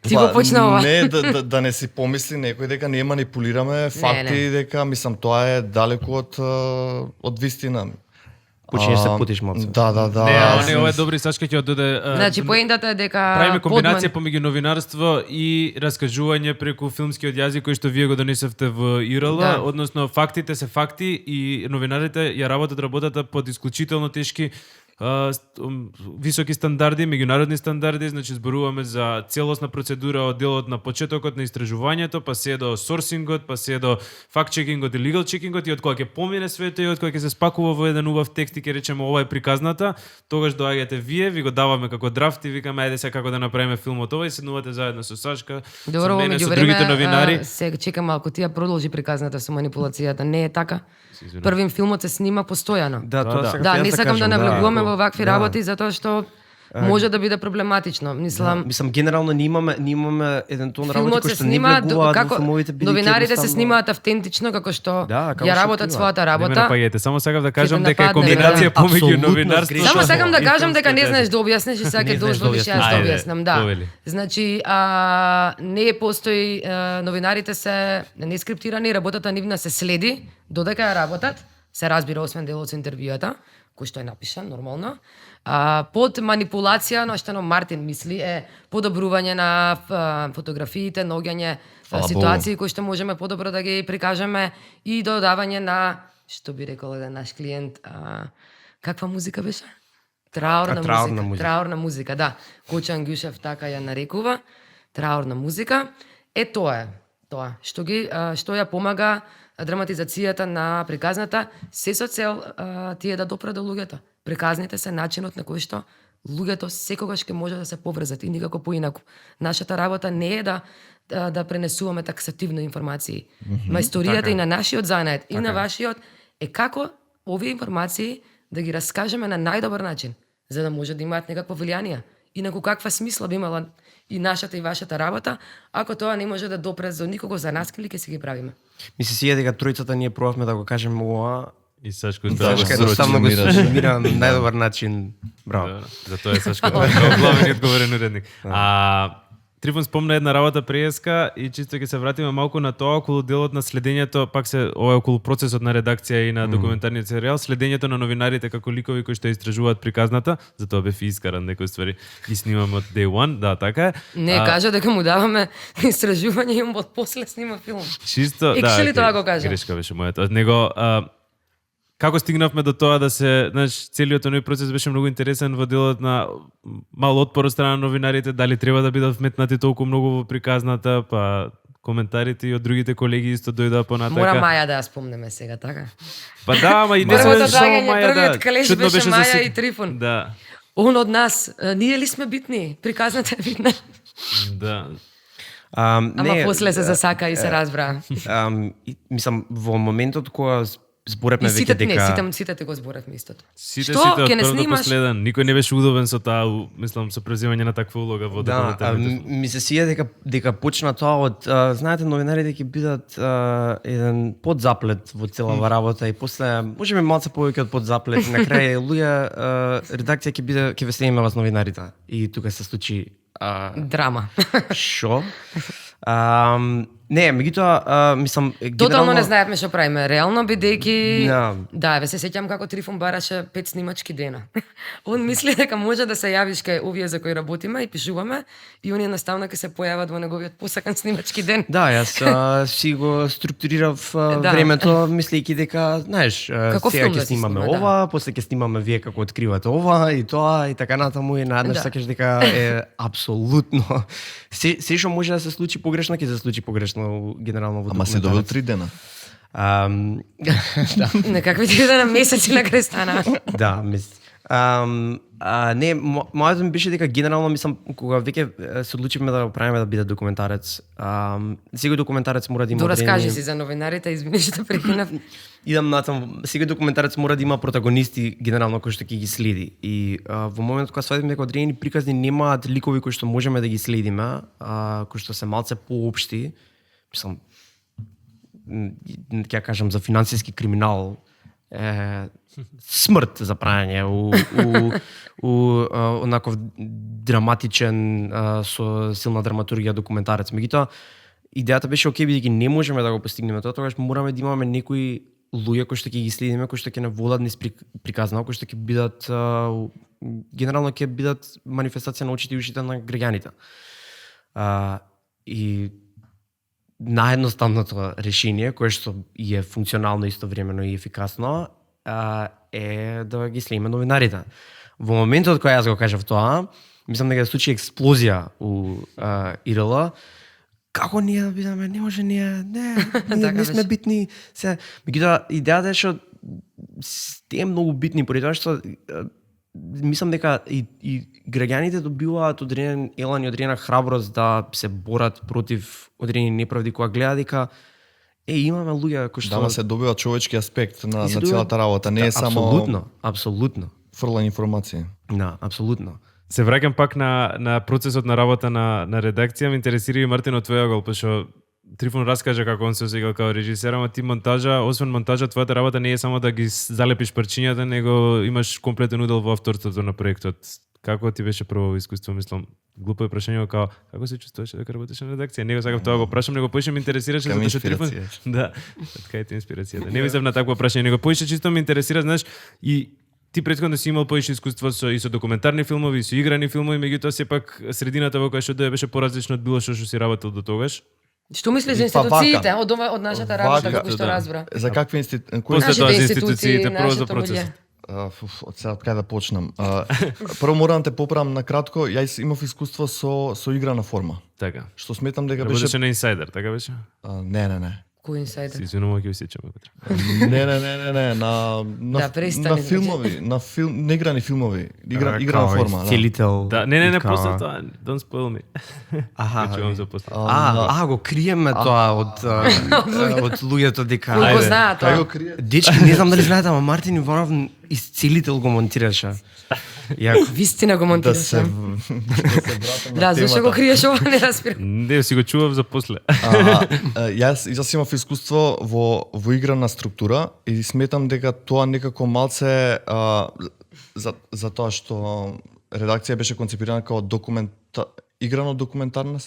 Ти
Па,
го почна ова.
Не, да не си помисли некој дека ние манипулираме факти, дека мислам тоа е далеку од вистина.
Почнеш се потиш малце.
Да.
Не, ова е добри, Сашка ќе ододе.
Значи поентата е дека
правиме комбинација помеѓу новинарство и раскажување преку филмскиот јазик кој што вие го донесевте во ИРЛ,
Да.
односно фактите се факти и новинарите ја работат работата под исклучително тешки високи стандарди, меѓународни стандарди, значи зборуваме за целосна процедура од делот на почетокот на истражувањето, па се до сорсингот, па се до факт-чекингот и legal чекингот и од кога ќе помине свето и од кога ќе се спакува во еден убав текст и ќе речеме ова е приказната, тогаш доаѓате вие, ви го даваме како драфт и викаме ајде сега како да направиме филмот ова и седнувате заедно со Сашка,
Добро,
со
во
мене, со другите новинари.
Се чека малку, тија продолжи приказната со манипулацијата. Не е така.
извинувам.
Првим филмот се снима постојано.
Да, тоа
да.
сакав
Да,
јас
не сакам да
кажам,
навлегуваме во вакви
Да.
работи затоа што може да биде проблематично. Мислам,
Мислам генерално не имаме еден тон работи
филмот
кој
се
што не
снима
влегуваат во
како
филмовите бидејќи
новинарите се
едноставно-
снимаат автентично како што
Да, како
ја
што
работат
откриваат.
својата
Не ме
работа.
напаѓајте, само сакав да кажам
те
дека е
нападне,
комбинација
да.
помеѓу
Апсолутно
новинарство.
згрешно.
Само сакам да
и
кажам дека не
филмскиот
знаеш
јазик.
да објасниш и сега
Не
ќе
знаеш
дојдеш
да
во више јас да
објасниш.
објаснам,
Ајде,
да.
повели.
Значи, не постои новинарите се нескриптирани, работата нивна се следи додека ја работат, се разбира освен делот со интервјуата, кој што е напишан нормално. Под манипулација, на што Мартин мисли, е подобрување на фотографиите, наоѓање
Фала
ситуации кои што можеме подобро да ги прикажеме и додавање на, што би рекол еден наш клиент, каква музика беше? Траурна музика. Траурна музика, да. Кочан Гюшев така ја нарекува. Траурна музика. Тоа е. Тоа. Што ја помага драматизацијата на приказната, се со цел тие да допре до луѓето. Приказните се начинот на кој што луѓето секогаш ќе може да се поврзат и никако поинаку. Нашата работа не е да пренесуваме таксативно информации. Мајсторијата
така.
и на нашиот занает и на вашиот е како овие информации да ги раскажеме на најдобар начин, за да може да имаат некакво влијание. Инаку каква смисла би имала и нашата и вашата работа, ако тоа не може да допре за никого за нас, или ќе си ги правиме.
Ми се сија дека тројцата ние пробавме да го кажеме ова.
И Сашко
Сашка
да
едноставно го
сумира.
сумира на најдобар начин. Браво.
Затоа е Сашко главниот говорен уредник. Трифон спомна една работа преска и чисто ќе се вратиме малку на тоа околу делот на следењето, пак се ова е околу процесот на редакција и на документарниот серијал, следењето на новинарите како ликови кои што истражуваат приказната, затоа бев искаран некои ствари ги снимаме од day one, да, така е.
Не, кажа дека му даваме истражување и од после снима филм.
Чисто,
Екши ли
окей,
тоа го кажа?
Грешка беше мојата. Од него како стигнавме до тоа да се, знаеш, целиот тој процес беше многу интересен во делот на мал отпор од страна на новинарите, дали треба да бидат вметнати толку многу во приказната, па коментарите и од другите колеги исто дојдоа понатака.
Мора Маја да ја спомнеме сега, така?
Па да, ама и не
Првото
само
доаѓање,
Маја,
првиот калеш
чудно
беше
за
Маја
сит-
и Трифон.
Да,
Он од нас, ние ли сме битни? Приказната е битна.
да.
Ама после се засака и се разбра.
Мислам, во моментот кога зборевме
И
веќе дека...
сите те го зборевме истото.
Сите
Што?
од
Ќе не
прв до
снимаш?
последен. Никој не беше удобен со таа, мислам, со преземање на таква улога во
Да,
документарните.
ми се сија дека почна тоа од знаете новинарите ќе бидат еден подзаплет во целава работа и после можеме малце повеќе од подзаплет и на крај луѓе редакција ќе ве следиме вас новинарите и тука се случи
Драма.
шо? Не, меѓутоа мислам
Тотално не знаевме што правиме. Реално бидејќи
Да.
да, ве се сеќам како Трифон бараше 5 снимачки дена. Он мисли дека може да се јавиш кај овие за кои работиме и пишуваме и они едноставно ќе се појават во неговиот посакан снимачки ден.
Да, јас си го структурирав
Да.
времето мислејќи дека, знаеш,
Како
сега
филм
ќе
да се
снимаме
снима, да.
ова, после ќе снимаме вие како откривате ова и тоа и така натаму и наеднаш
Да.
сакаш дека е апсолутно се што може да се случи погрешно ќе се случи погрешно генерално во
Ама се добил
документарец.
3 дена.
Да,
Некакви 3 дена месеци на крај стана.
да, Не, моето ми беше дека генерално мислам кога веќе се одлучивме да го правиме да биде документарец. Секој документарец мора да има
Доразкажи си за новинарите, извини што те прекинав.
Идам натам, секој документарец мора да има протагонисти генерално кои што ќе ги следи. И во моментот кога сватиме дека одредени приказни немаат ликови кои што можеме да ги следиме, кои што се малце поопшти, мислам ќе кажам за финансиски криминал, смрт за прајање у онаков драматичен со силна драматургија документарец. Меѓутоа идејата беше окей, бидејќи не можеме да го постигнеме тоа, тогаш мораме да имаме некои луѓе кои што ќе ги следиме, кои што ќе не водат низ приказна, кои што ќе бидат генерално ќе бидат манифестација на очите и ушите на граѓаните. И наједноставното решение, кое што и е функционално истовремено и ефикасно, е да ги следиме новинарите. Во моментот кога јас го кажав тоа, мислам дека се случи експлозија у ИРЛ. Како ние да бидеме, не може ние, не сме битни. Меѓутоа идејата е што сте многу битни поради тоа што мислам дека и граѓаните добиваат одреден елан и одредена храброст да се борат против одредени неправди кога гледа дека имаме луѓе кои што
Дама се добива човечки аспект на целата работа, не е само
апсолутно
фрлање информација.
Да, апсолутно.
Се враќам пак на процесот на работа на редакција, ме интересира и Мартин од твоја гол, пошто Трифон раскажа како он се осеќал како режисер, ама ти монтажа, освен монтажа, твојата работа не е само да ги залепиш парчињата, него имаш комплетен удел во авторството на проектот. Како ти беше прво искуство, мислам, глупо е прашање како се чувствуваше дека работиш на редакција? Него сакав тоа го прашам, него поише ме интересираше затоа што Трифон. Да, кај ти инспирацијата. Не мислам на такво прашање, него поише чисто ме интересира, знаеш, и ти претходно си имал поише искуство и со документарни филмови, и со играни филмови, меѓутоа сепак средината во која што беше поразлична од било што си работел до тогаш.
Што мислиш за институциите од нашата работа, како што разбра?
За какви институции?
После тоа за институциите, прво за процесот.
Од сега од кај да почнам. Прво морам да те поправам на кратко, јас имав искуство со играна форма.
Така.
Што сметам дека беше
на инсайдер, така беше?
Не.
Кој инсайдер?
Си извинувам, ќе усеќам ако треба.
Не, на филмови, на неиграни филмови, играна форма, да.
Целител.
Да, не, после тоа, don't spoil me.
Аха.
За после.
Го криеме тоа од луѓето дека
Кој го знаат тоа?
Дечки, не знам дали знаете, ама Мартин Иванов из Целител го монтираше.
Вистина го монтираше. Да, зашто го криеш ова, не разбирам.
Не, си го чував за после.
Јас имав искуство во играна структура и сметам дека тоа некако малце за тоа што редакција беше концепирана како играно документарна,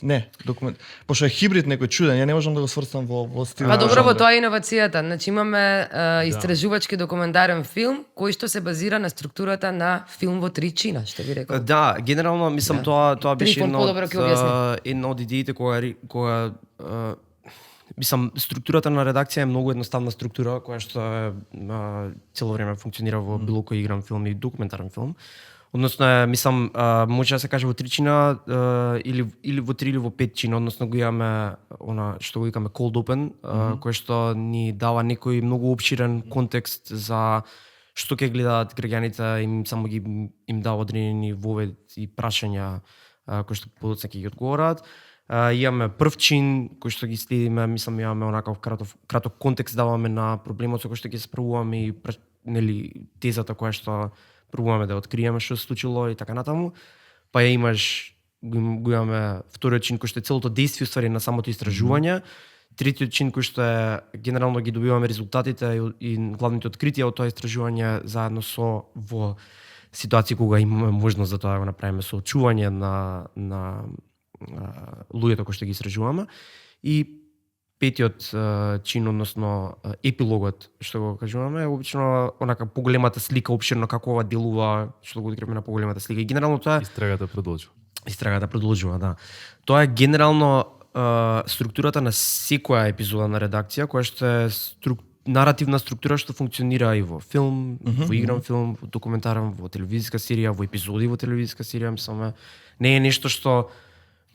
пошто е хибрид некој чуден, ја не можам да го сврстам во стил.
Па добро, во тоа е иновацијата. Значи имаме истражувачки документарен филм кој што се базира на структурата на филм во 3 чина, што би рекол.
Да, генерално мислам тоа беше
една
од идеите кога мислам структурата на редакција е многу едноставна структура која што цело време функционира во било кој игран филм и документарен филм. Односно, мислам, може да се каже во 3 чина или во 3 или во 5 чина, односно го имаме она што го викаме cold open, кој што ни дава некој многу опширен контекст за што ќе гледаат граѓаните, им само им дава одредени вовед и прашања кои што подоцна ќе ги одговораат. Имаме прв чин кој што ги следиме, мислам имаме онаков краток контекст даваме на проблемот со кој што ќе се справуваме и нели тезата која што пробуваме да откриеме што се случило и така натаму. Па ја имаш го имаме вториот чин кој што е целото дејство уствари на самото истражување. Третиот чин кој што е генерално ги добиваме резултатите и главните откритија од тоа истражување заедно со во ситуации кога имаме можност за тоа да го направиме со очување на луѓето кои што ги истражуваме. И петиот чин, односно епилогот, што го кажуваме, е обично онака поголемата слика, опширно како ова делува, што го откриваме на поголемата слика. И генерално тоа
Истрагата продолжува, да. Тоа е генерално
структурата на секоја епизода на редакција, која што е наративна структура што функционира и во филм, во игран филм, во документарен, во телевизиска серија, во епизоди во телевизиска серија, мислам, не е нешто што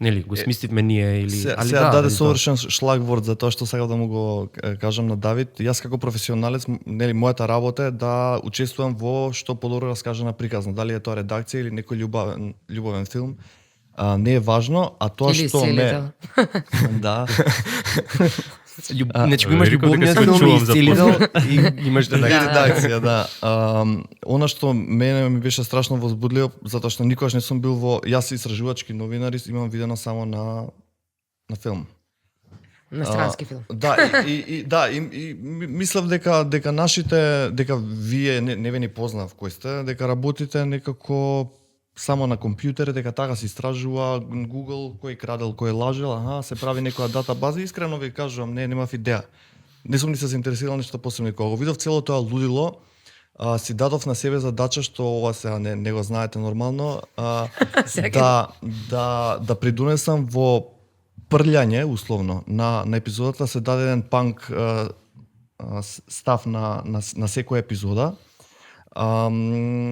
Нели, го смисливме ние или
Сега даде
дали
совршен шлагворд за тоа што сакав да му го кажам на Давид. Јас како професионалец, нели мојата работа е да учествувам во што подобро раскажана приказна. Дали е тоа редакција или некој љубовен филм, не е важно, а тоа
Или
што
целител.
да.
Значи го имаш
Реков дека
љубовниот
се
филм
чувам
и
за
целител и имаш
И
редакција.
редакција, да. Она што мене ми беше страшно возбудливо, затоа што никогаш не сум бил во јас истражувачки новинар и имам видено само на филм.
На странски филм.
Да, и мислев дека нашите дека вие не ви ни познав кој сте, дека работите некако само на компјутер, дека така се истражува Google кој крадел, кој лажел, се прави некоја датабаза. Искрено ви кажувам, немав идеја. Не сум ни се заинтересирал нешто посебно. Кога го видов цело тоа лудило, си дадов на себе задача што ова сега не го знаете нормално, да придонесам во прљање условно на епизодата се даде еден панк став на секоја епизода.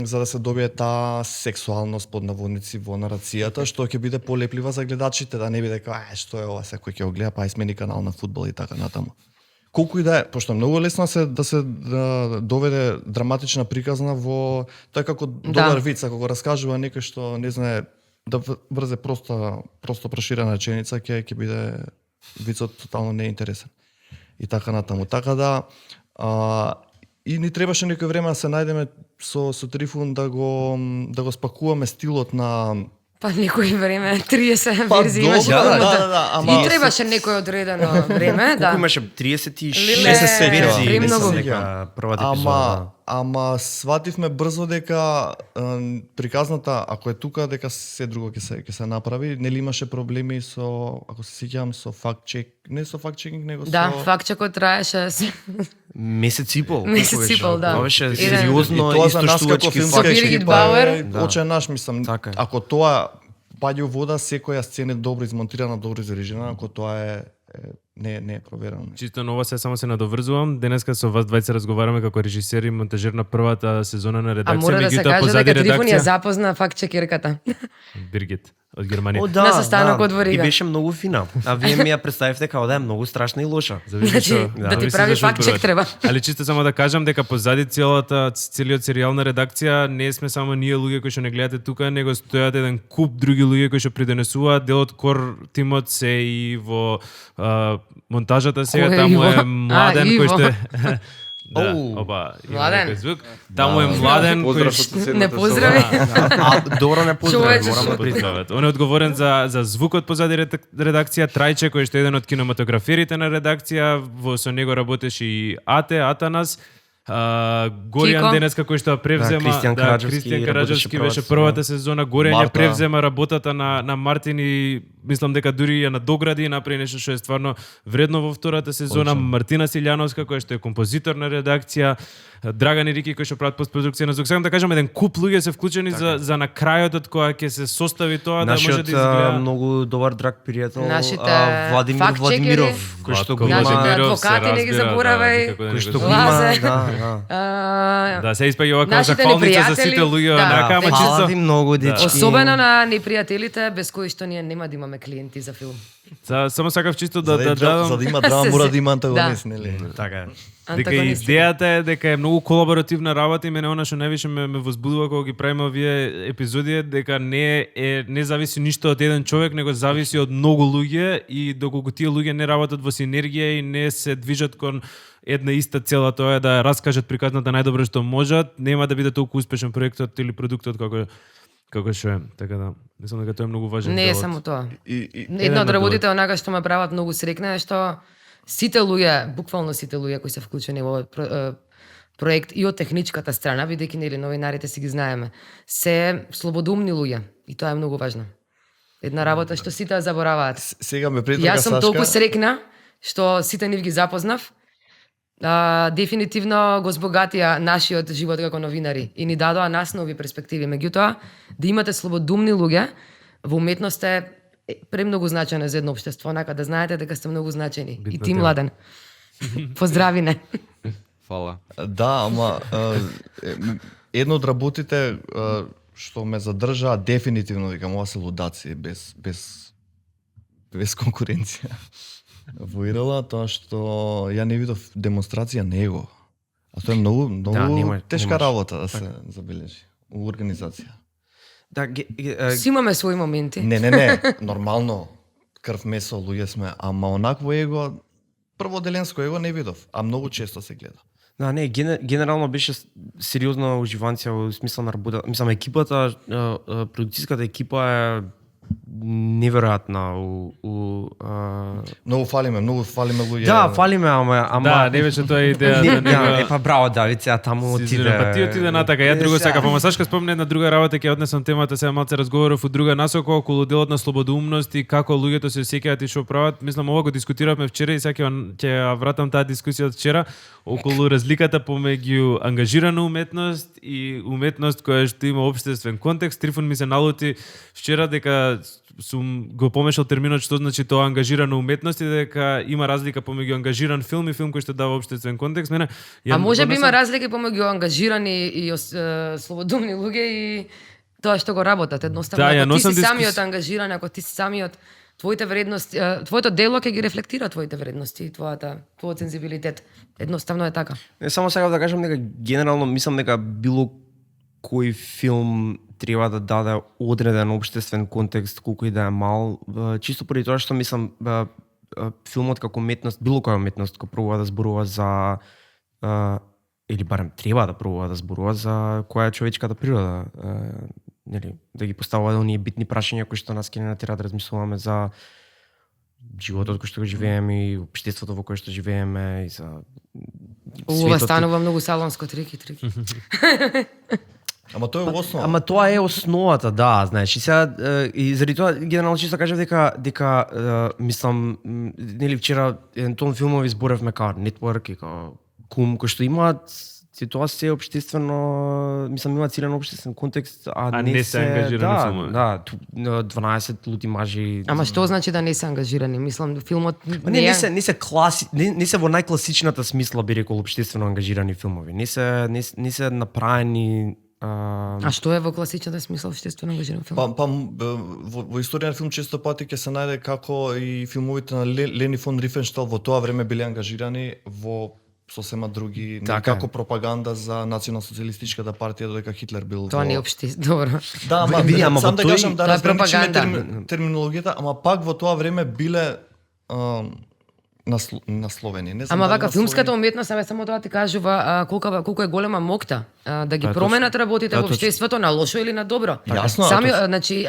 За да се добие таа сексуалност под наводници во нарацијата, што ќе биде полеплива за гледачите, да не биде дека што е ова, секој ќе го гледа, па смени канал на фудбал и така натаму. Колку и да е, пошто е многу лесно да се доведе драматична приказна во тоа е како добар виц, ако го раскажува некој што не знае да врзе просто проширена реченица, ќе биде вицот тотално неинтересен. И така натаму. Така да и ни требаше некој време да се најдеме со Трифун да го спакуваме стилот на
Па некој време 30 верзии имаше
добро,
филмот.
ама
И требаше некој одредено време, да.
Колку имаше 36
Леле,
верзии,
премногу.
дека првата епизода.
Ама свативме брзо дека приказната, ако е тука, дека се друго ќе се направи. Нели имаше проблеми со, ако се сеќавам, со факт-чек, не со факт-чекинг, него
Да,
со
фактчекот траеше
Месец и пол.
Месец
колку
и пол,
беше?
да.
Тоа беше
Еден-
сериозно
и тоа за нас како
истоштувачки
филмска
Биргит
екипа
Бауер.
е
Да.
оче наш, мислам.
Така е.
Ако тоа паѓа у вода, секоја сцена е добро измонтирана, добро изрежирана, ако тоа не е проверено.
Чисто на ова се само се надоврзувам. Денеска со вас двајца разговараме како режисер и монтажер на првата сезона на
А
редакција.
мора да се
меѓутоа,
каже
позади
дека Трифун ја
редакција-
запозна фактчекерката.
Биргит од Германија.
О, да,
На состанокот
да.
во Рига.
И беше многу фина. А вие ми ја представивте како да е многу страшна и лоша.
Зависи
Значи,
што-
да ти
зависи
прави
зашто
факт-чек
зборувате.
треба.
Али чисто само да кажам дека позади целиот серијал на редакција не сме само ние луѓе кои што не гледате тука, него стојат еден куп други луѓе кои што придонесуваат. Дел од кор тимот се и во монтажата сега,
Кој е
таму е
Иво?
Младен
Иво.
кој што е
Оу.
опа, има
Младен.
некој звук. Таму е Младен кој
Поздрав
што
од соседната
Не поздрави.
А добро не поздрави,
Човече,
морам да
што-
признам.
поздрават. Он е одговорен за звукот позади редакција. Трајче кој што е еден од кинематограферите на редакција, со него работеше и Атанас. Горијан
Кико.
денеска кој што ја превзема,
Кристијан Караджовски
Кристијан
работеше
Караджовски беше
првата
првата сезона, Горијан ја
Марта.
превзема работата на Мартин и мислам дека дури ја надогради и направи нешто што е стварно вредно во втората сезона. Мартина Силјановска која што е композитор на редакција, Драган и Рики кои што прават постпродукција на звук. Сакам да кажам еден куп луѓе се вклучени за на крајот од кога ќе се состави тоа да може
Нашиот
да изгледа.
многу добар драг пријател
Нашите
Владимир
фактчекери.
Владимиров, кој што го
Владко
има
Нашите
Владимиров се
адвокати, не ги
разбира,
заборавај.
никако да не
кој
го
што го
заборавам.
има,
Лазе.
да.
Да, се испаѓа ова како
Нашите
захвалница за
непријатели,
сите луѓе
да.
онака, ама
Фала ви
чисто.
многу, дечки.
Особено на непријателите без кои што ние нема да имаме клиенти за филм.
Само сакав чисто
За
да дадам
да има драма, мора да има антагонист,
Да.
нели?
Така е.
дека
Антагонистите.
идејата е дека е многу колаборативна работа и мене она што највише ме возбудува кога ги правиме овие епизоди е дека не зависи ништо од еден човек, него зависи од многу луѓе и доколку тие луѓе не работат во синергија и не се движат кон една иста цела, тоа е да ја раскажат приказната најдобро што можат, нема да биде толку успешен проектот или продуктот како што е. Така да, мислам дека тоа е многу важен
Не
дел
е
од-
само тоа.
И
Една од
од
работите онака што ме прават многу срекна е што сите луѓе, буквално сите луѓе кои се вклучени во овој проект и од техничката страна, бидејќи нели новинарите си ги знаеме, се слободумни луѓе и тоа е многу важно. Една работа што сите ја забораваат.
сега ме претрга
Јас сум
Сашка.
толку срекна што сите нив ги запознав. Дефинитивно го збогатија нашиот живот како новинари и ни дадоа нас нови перспективи. Меѓутоа, да имате слободумни луѓе во уметност е премногу значено за едно општество, онака да знаете дека сте многу значени. И ти,
тема.
Младен. Поздрави не.
Фала.
Да, ама едно од работите што ме задржаа дефинитивно, викам, ова се лудаци без без конкуренција во Ирала, тоа што ја не видов демонстрација него. А тоа е многу тешка работа да се забележи у организација.
Да,
Си имаме своји моменти.
Не, нормално крв, месо, луѓе сме, ама онакво его, прво деленско его не видов, а многу често се гледа.
Да, не, генерално беше сериозна уживанција во смисла на работа. Мислам, екипата, продуциската екипа е неверојатна
Многу фалиме луѓе.
Да, фалиме, ама
Да, не беше тоа идеја да
па браво, Давид, сега таму отиде.
Па ти отиде натака, ја друго сакав. Ама Сашка спомна една друга работа, ќе однесам темата, сега малце разговоров у друга насока околу делот на слободоумност и како луѓето се осеќаат и што прават. Мислам, ова го дискутиравме вчера и сега ќе ја вратам таа дискусија од вчера околу разликата помеѓу ангажирана уметност и уметност која што има општествен контекст. Трифун ми се налути вчера дека сум го помешал терминот што значи тоа ангажирана уметност и дека има разлика помеѓу ангажиран филм и филм кој што дава општествен контекст. Мене
А може би има разлики помеѓу ангажирани и слободумни луѓе и тоа што го работат. Едноставно,
Да,
ако ти си самиот ангажиран, ако ти си самиот, твоите вредности, твоето дело ќе ги рефлектира твоите вредности, твојот сензибилитет. Едноставно е така.
Не само сакав да кажам дека генерално мислам дека било кој филм треба да даде одреден општествен контекст, колку и да е мал, чисто поради тоа што мислам филмот како уметност, било која уметност кој пробува да зборува за или барем треба да пробува да зборува за која е човечката природа, нели, да ги поставува оние битни прашања кои што нас ќе не натера да размислуваме за животот кој што го живееме и општеството во кое што живееме и за
Ова станува многу салонско трики.
Ама тоа е основа.
Ама тоа е основата, да, знаеш. И сега и заради тоа генерално чисто кажав дека мислам нели вчера тон филмови зборевме као Network и као Кум кои што имаат ситуација општествено, мислам има цилен општествен контекст, а не се
ангажирани филмови.
Да, 12 лути мажи.
Ама што значи да не се ангажирани? Мислам филмот
не се во најкласичната смисла би рекол општествено ангажирани филмови. Не се направени
А што е во класичната смисла општествено ангажиран филм?
Во историја на филм често пати ќе се најде како и филмовите на Лени фон Рифенштал во тоа време биле ангажирани во сосема други, како пропаганда за национал-социјалистичката партија додека Хитлер бил.
Тоа не е добро.
Да, ама сам да кажам да разграничиме терминологијата, ама пак во тоа време биле насловени. Не знам.
Ама вака филмската уметност само тоа ти кажува колку е голема мокта да ги променат работите во општеството на лошо или на добро.
Јасно.
Сами, значи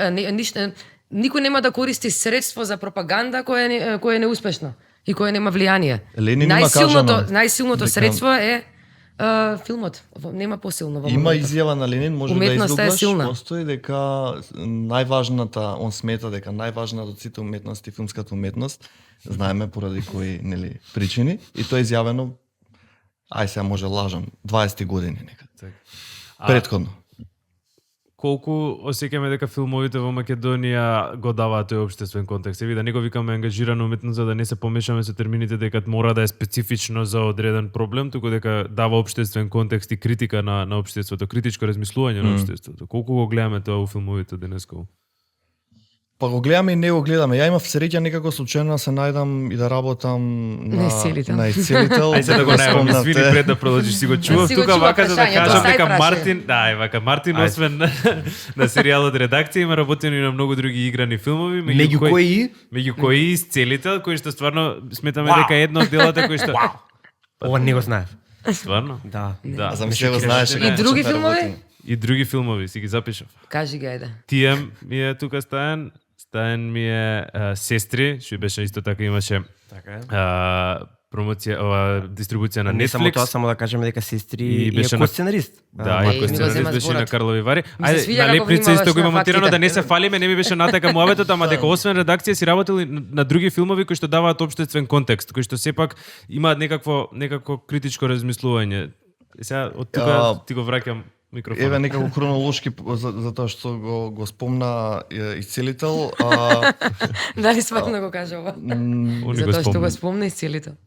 никој нема да користи средство за пропаганда кое е неуспешно и кое нема влијание. Најсилното средство е филмот. Нема посилно во
Има изјава на Ленин, може да изгуглаш, постои дека он смета дека најважната од сите уметности филмската уметност, знаеме поради кои нели причини, и тоа е изјавено сега може лажам 20 години некаде. Претходно.
Колку осеќаме дека филмовите во Македонија го даваат тој општествен контекст. Еви да не го викаме ангажирана уметност за да не се помешаме со термините дека мора да е специфично за одреден проблем, туку дека дава општествен контекст и критика на општеството, критичко размислување на општеството. Колку го гледаме тоа во филмовите денеско?
Па го гледаме и не го гледаме. Ја имав среќа некако случајно се најдам и да работам на исцелител.
Ајде да го најавам, извини пред да продолжиш, си го чував тука вака за да кажам дека Мартин освен на серијалот Редакција има работено и на многу други играни филмови, меѓу кои Исцелител, кој што стварно сметаме дека едно од делата кои што
Ова не го знаев.
Стварно?
Да.
Замисли го знаеш.
И други филмови?
И други филмови, си ги запишав.
Кажи ги, ајде.
Тием ми е тука Стаен ми е Сестри, што беше исто така имаше промоција, дистрибуција на Netflix.
Не само тоа, само да кажеме дека Сестри е сценарист.
Да, и сценарист беше на Карлови Вари. Ајде, на Лепница исто го има монтирано да не се фалиме, не ми беше натака муабетот, ама дека освен редакција си работил на други филмови кои што даваат општествен контекст, кои што сепак имаат некакво критичко размислување. Сега од тука ти го враќам микрофон.
Еве некако хронолошки за тоа што го спомна Исцелител.
Дали сватно го кажа ова? Затоа што го спомна Исцелител.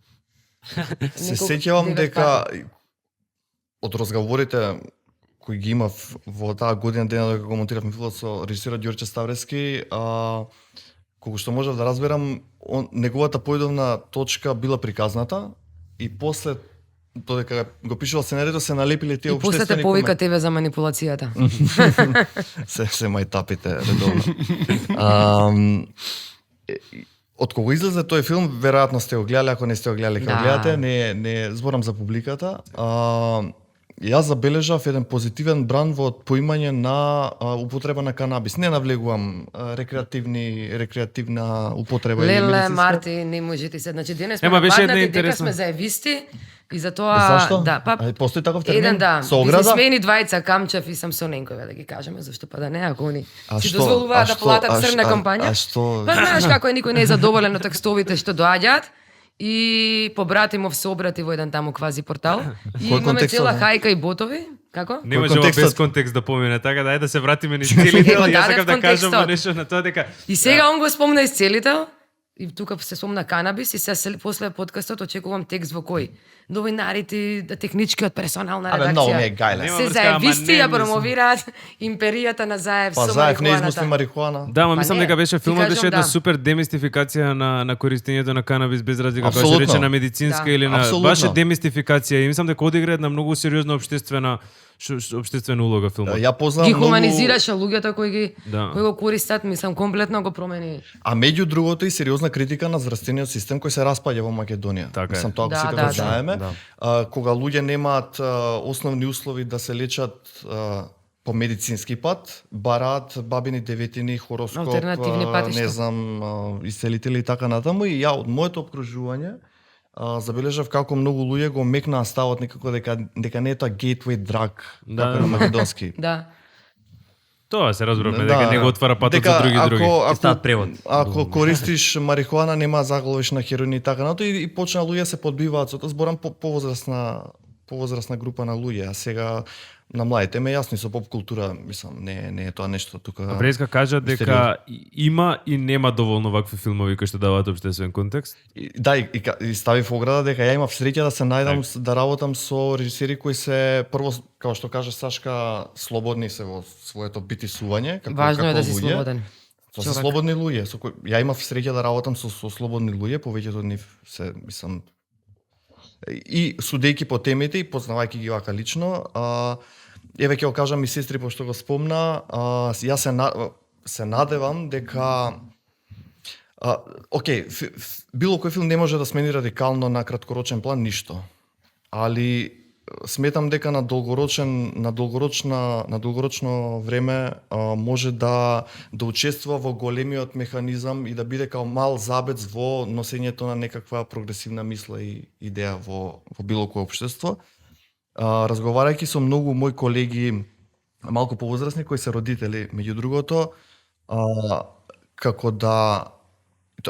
Се сеќавам дека од разговорите кои ги имав во таа година дена дека го монтиравме филмот со режисерот Ѓорче Ставрески, колку што можев да разберам, неговата поидовна точка била приказната и после додека го пишувал сценарието се налепиле тие
И после те
општествени
повика тебе за манипулацијата.
се мајтапите редовно. Од кога излезе тој филм, веројатно сте го гледале, ако не сте го гледале, кога
Да.
гледате, не зборам за публиката. Јас забележав еден позитивен бран во поимање на употреба на канабис. Не навлегувам рекреативна употреба или
Леле,
медицинска.
Марти, не може ти се. Значи, денес сме
Ема, беше една
нападнати, дека
интересна.
сме заевисти и затоа...
Зашто?
Да, па,
Постои таков термин?
еден да.
Со ограда?
Бизнесмени двајца, Камчев и Самсоненкове, да ги кажеме, зашто па да не, ако они
А
си
што?
дозволуваат да
А што?
платат
А
црна
што?
кампања.
А што?
Па знаеш како е, никој не е задоволен од текстовите што доаѓаат. И побратимов се обрати во еден таму квази портал. И
Кој
имаме
контекст
цела
тоа?
хајка и ботови. Како?
Не може ова
контекстот?
без контекст да помине, така да ајде да се вратиме низ целител.
Дадев
Јас сакам да кажам
контекстот.
нешто на тоа дека
И сега он го спомна из целител, и тука се спомна канабис, и сега после подкастот очекувам текст во кој? Новинарите, техничкиот персонална
Абе, многу ми е
редакција.
гајле.
Нема
Се
врска, ама
заевисти
не,
ја
мислам.
промовираат империјата на Заев
Па
со
Заев не измисли
марихуаната.
марихуана.
Да, ма
Па
мислам
не,
дека беше
ти
филмот
кажам
беше една
да.
супер демистификација на користењето на канабис без разлика кога се
Апсолутно.
рече на медицинска
Да.
или на
Апсолутно.
баше демистификација и мислам дека одигра една многу сериозна општествена улога филмот.
Ја познавам
Ги
многу...
хуманизираше луѓето
Да.
кои го користат, мислам, комплетно го промени.
А меѓу другото и сериозна критика на здравствениот систем кој се распаѓа во Македонија.
Така е.
Мислам, тоа
Да,
сите
да,
го
да.
знаеме.
Да.
Кога луѓе немаат основни услови да се лечат по медицински пат, бараат бабини деветини, хороскоп,
Алтернативни патишта.
не знам, исцелители и така натаму. И ја од моето обкружување забележав како многу луѓе го мекнаа ставот некако дека не е тоа gateway drug,
Да,
како
да.
на македонски.
Да.
Тоа се разбравме дека не го отвара патот
Дека
за други.
Ако,
стават превод.
ако користиш марихуана, нема заглавиш на хероин и така натаму и почна луѓе се подбиваат со тоа. Зборам повозрасна група на луѓе, а сега на младите ме јасно и со поп култура, мислам, не е тоа нешто тука.
Преска кажа дека има и нема доволно вакви филмови кои што даваат општествен контекст.
Да, и ставив ограда дека ја имав среќа да се најдам да работам со режисери кои се прво, како што каже Сашка, слободни се во своето битисување,
Важно е да си
луѓе.
слободен.
Тоа се
човек.
слободни луѓе, со кои ја имав среќа да работам со слободни луѓе, повеќето од нив се, мислам, и судејќи по темите и познавајќи ги вака лично, еве ќе го кажам и сестри пошто го спомна, јас се надевам дека окей, било кој филм не може да смени радикално на краткорочен план ништо. Али сметам дека на долгорочно време може да учествува во големиот механизам и да биде као мал забец во носењето на некаква прогресивна мисла и идеја во било кое општество. Разговарајќи со многу мои колеги малку повозрасни кои се родители, меѓу другото, како да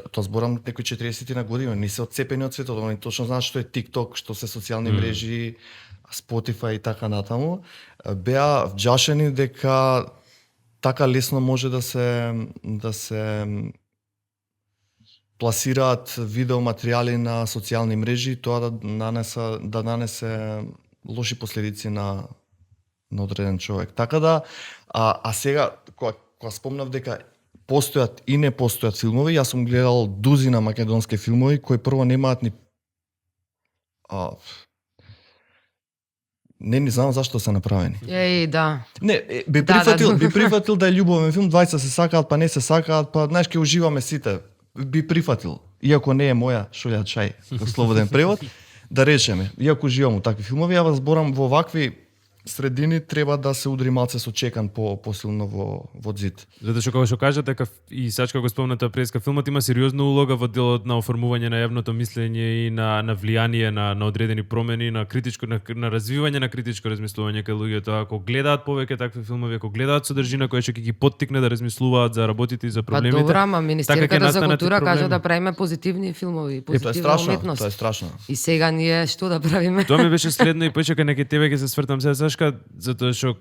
тоа зборам некои 40 на години, не се отцепени од светот, они точно знаат што е TikTok, што се социјални мрежи, Spotify и така натаму, беа вџашени дека така лесно може да се пласираат видео материјали на социјални мрежи и тоа да нанесе лоши последици на одреден човек. Така да, а сега кога спомнав дека постојат и не постојат филмови, јас сум гледал дузина македонски филмови кои прво немаат ни не знам зашто се направени.
Еј, да.
Не, би
Да,
прифатил,
да.
би прифатил да е љубовен филм, двајца се сакаат, па не се сакаат, па знаеш ќе уживаме сите. Би прифатил, иако не е моја шолја чај, во слободен превод, да речеме, иако уживам у такви филмови, ја зборам во вакви средини треба да се удри малце со чекан посилно во зид.
Затоа што како што кажа дека и Сачка го спомна тоа преска филмот има сериозна улога во делот на оформување на јавното мислење и на влијание на одредени промени, на критичко на развивање на критичко размислување кај луѓето. Ако гледаат повеќе такви филмови, ако гледаат содржина која што ќе ги поттикне да размислуваат за работите и за
Па
проблемите.
добра, ама
така ќе
Министерката за
настанат и
култура кажа
проблеми.
да правиме позитивни филмови,
Тоа е
позитивна
страшно,
уметност.
тоа е страшно.
И сега ние што да правиме?
Тоа ми беше следно и почекај неке тебе ќе се свртам сега Сашка, затоа што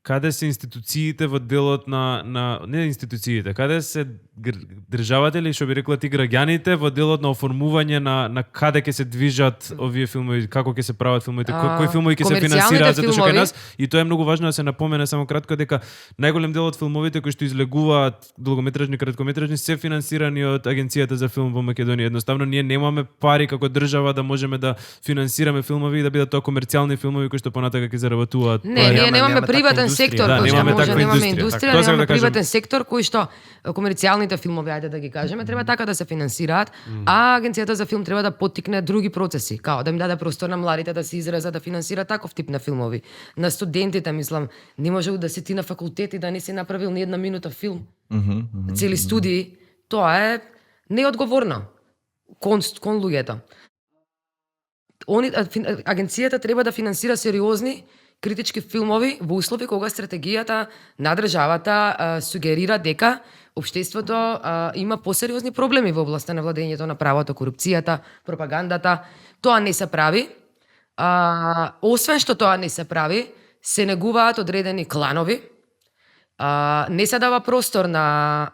каде се институциите во делот на не институциите, каде се државата или што би рекла ти граѓаните во делот на оформување на каде ќе се движат овие филмови, како ќе се прават филмовите, кои филмови ќе се финансираат, затоа што кај нас и тоа е многу важно да се напомене само кратко дека најголем дел од филмовите кои што излегуваат долгометражни, краткометражни се финансирани од агенцијата за филм во Македонија. Едноставно ние немаме пари како држава да можеме да финансираме филмови и да бидат тоа комерцијални филмови кои што понатака ќе заработуваат.
Не, ние немаме приватен сектор кој што може, немаме индустрија, немаме приватен сектор кој што комерцијалните филмови, ајде да ги кажеме, треба така да се финансираат, а агенцијата за филм треба да поттикне други процеси, као да им даде простор на младите да се изразат, да финансира таков тип на филмови. На студентите, мислам, не може да си ти на факултет и да не си направил ни една минута филм. Цели студии, тоа е неодговорно кон луѓето. Агенцијата треба да финансира сериозни критички филмови во услови кога стратегијата на државата сугерира дека општеството има посериозни проблеми во областта на владењето на правото, корупцијата, пропагандата. Тоа не се прави. Освен што тоа не се прави, се негуваат одредени кланови, не се дава простор на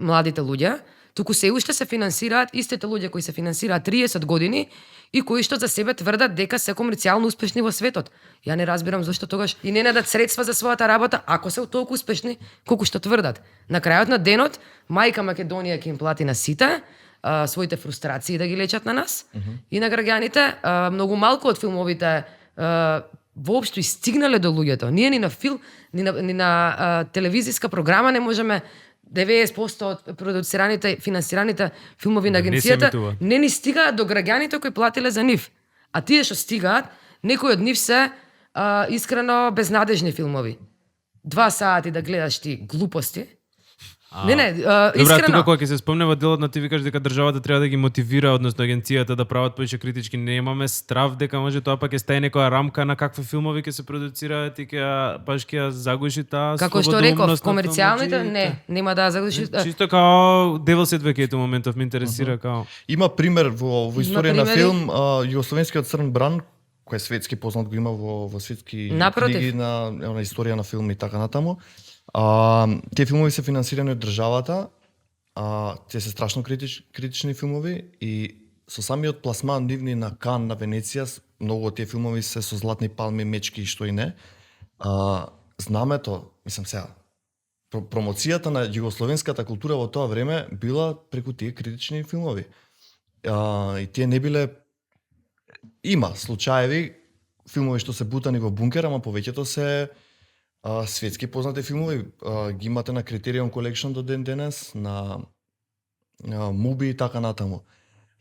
младите луѓе, туку се уште се финансираат истите луѓе кои се финансираат 30 години и кои што за себе тврдат дека се комерцијално успешни во светот. Ја не разбирам зашто тогаш и не најдат средства за својата работа ако се толку успешни колку што тврдат. На крајот на денот мајка Македонија ќе им плати на сите своите фрустрации да ги лечат на нас и на граѓаните. Многу малку од филмовите воопшто и стигнале до луѓето. Ние ни на филм, ни на телевизиска програма не можеме 90% од продуцираните, финансираните филмови на агенцијата не ни стигаат до граѓаните кои платиле за нив. А тие што стигаат, некои од нив се искрено безнадежни филмови. 2 сати да гледаш ти глупости. Искрено.
Добра, тука кога ќе се спомнева делот на ти викаш дека државата треба да ги мотивира, односно агенцијата да прават повеќе критички. Немаме страв дека може тоа пак ќе стаи некоја рамка на какви филмови ќе се продуцираат и ќе загуши таа
како што реков, комерцијалните нема да загуши.
Чисто као Devil's Advocate моментов ме интересира као.
Има пример во историја на филм, југословенскиот Црн бран, кој е светски познат, го има во светски книги на историја на филм и така натаму. Тие филмови се финансирани од државата, тие се страшно критични филмови и со самиот пласман нивни на Кан, на Венеција, многу од тие филмови се со златни палми, мечки и што и не. Знамето, мислам сега, промоцијата на југословенската култура во тоа време била преку тие критични филмови. И тие не биле... Има случаеви, филмови што се бутани во бункер, ама повеќето се светски познати филмови, ги имате на Criterion Collection до ден денес, на Mubi и така натаму.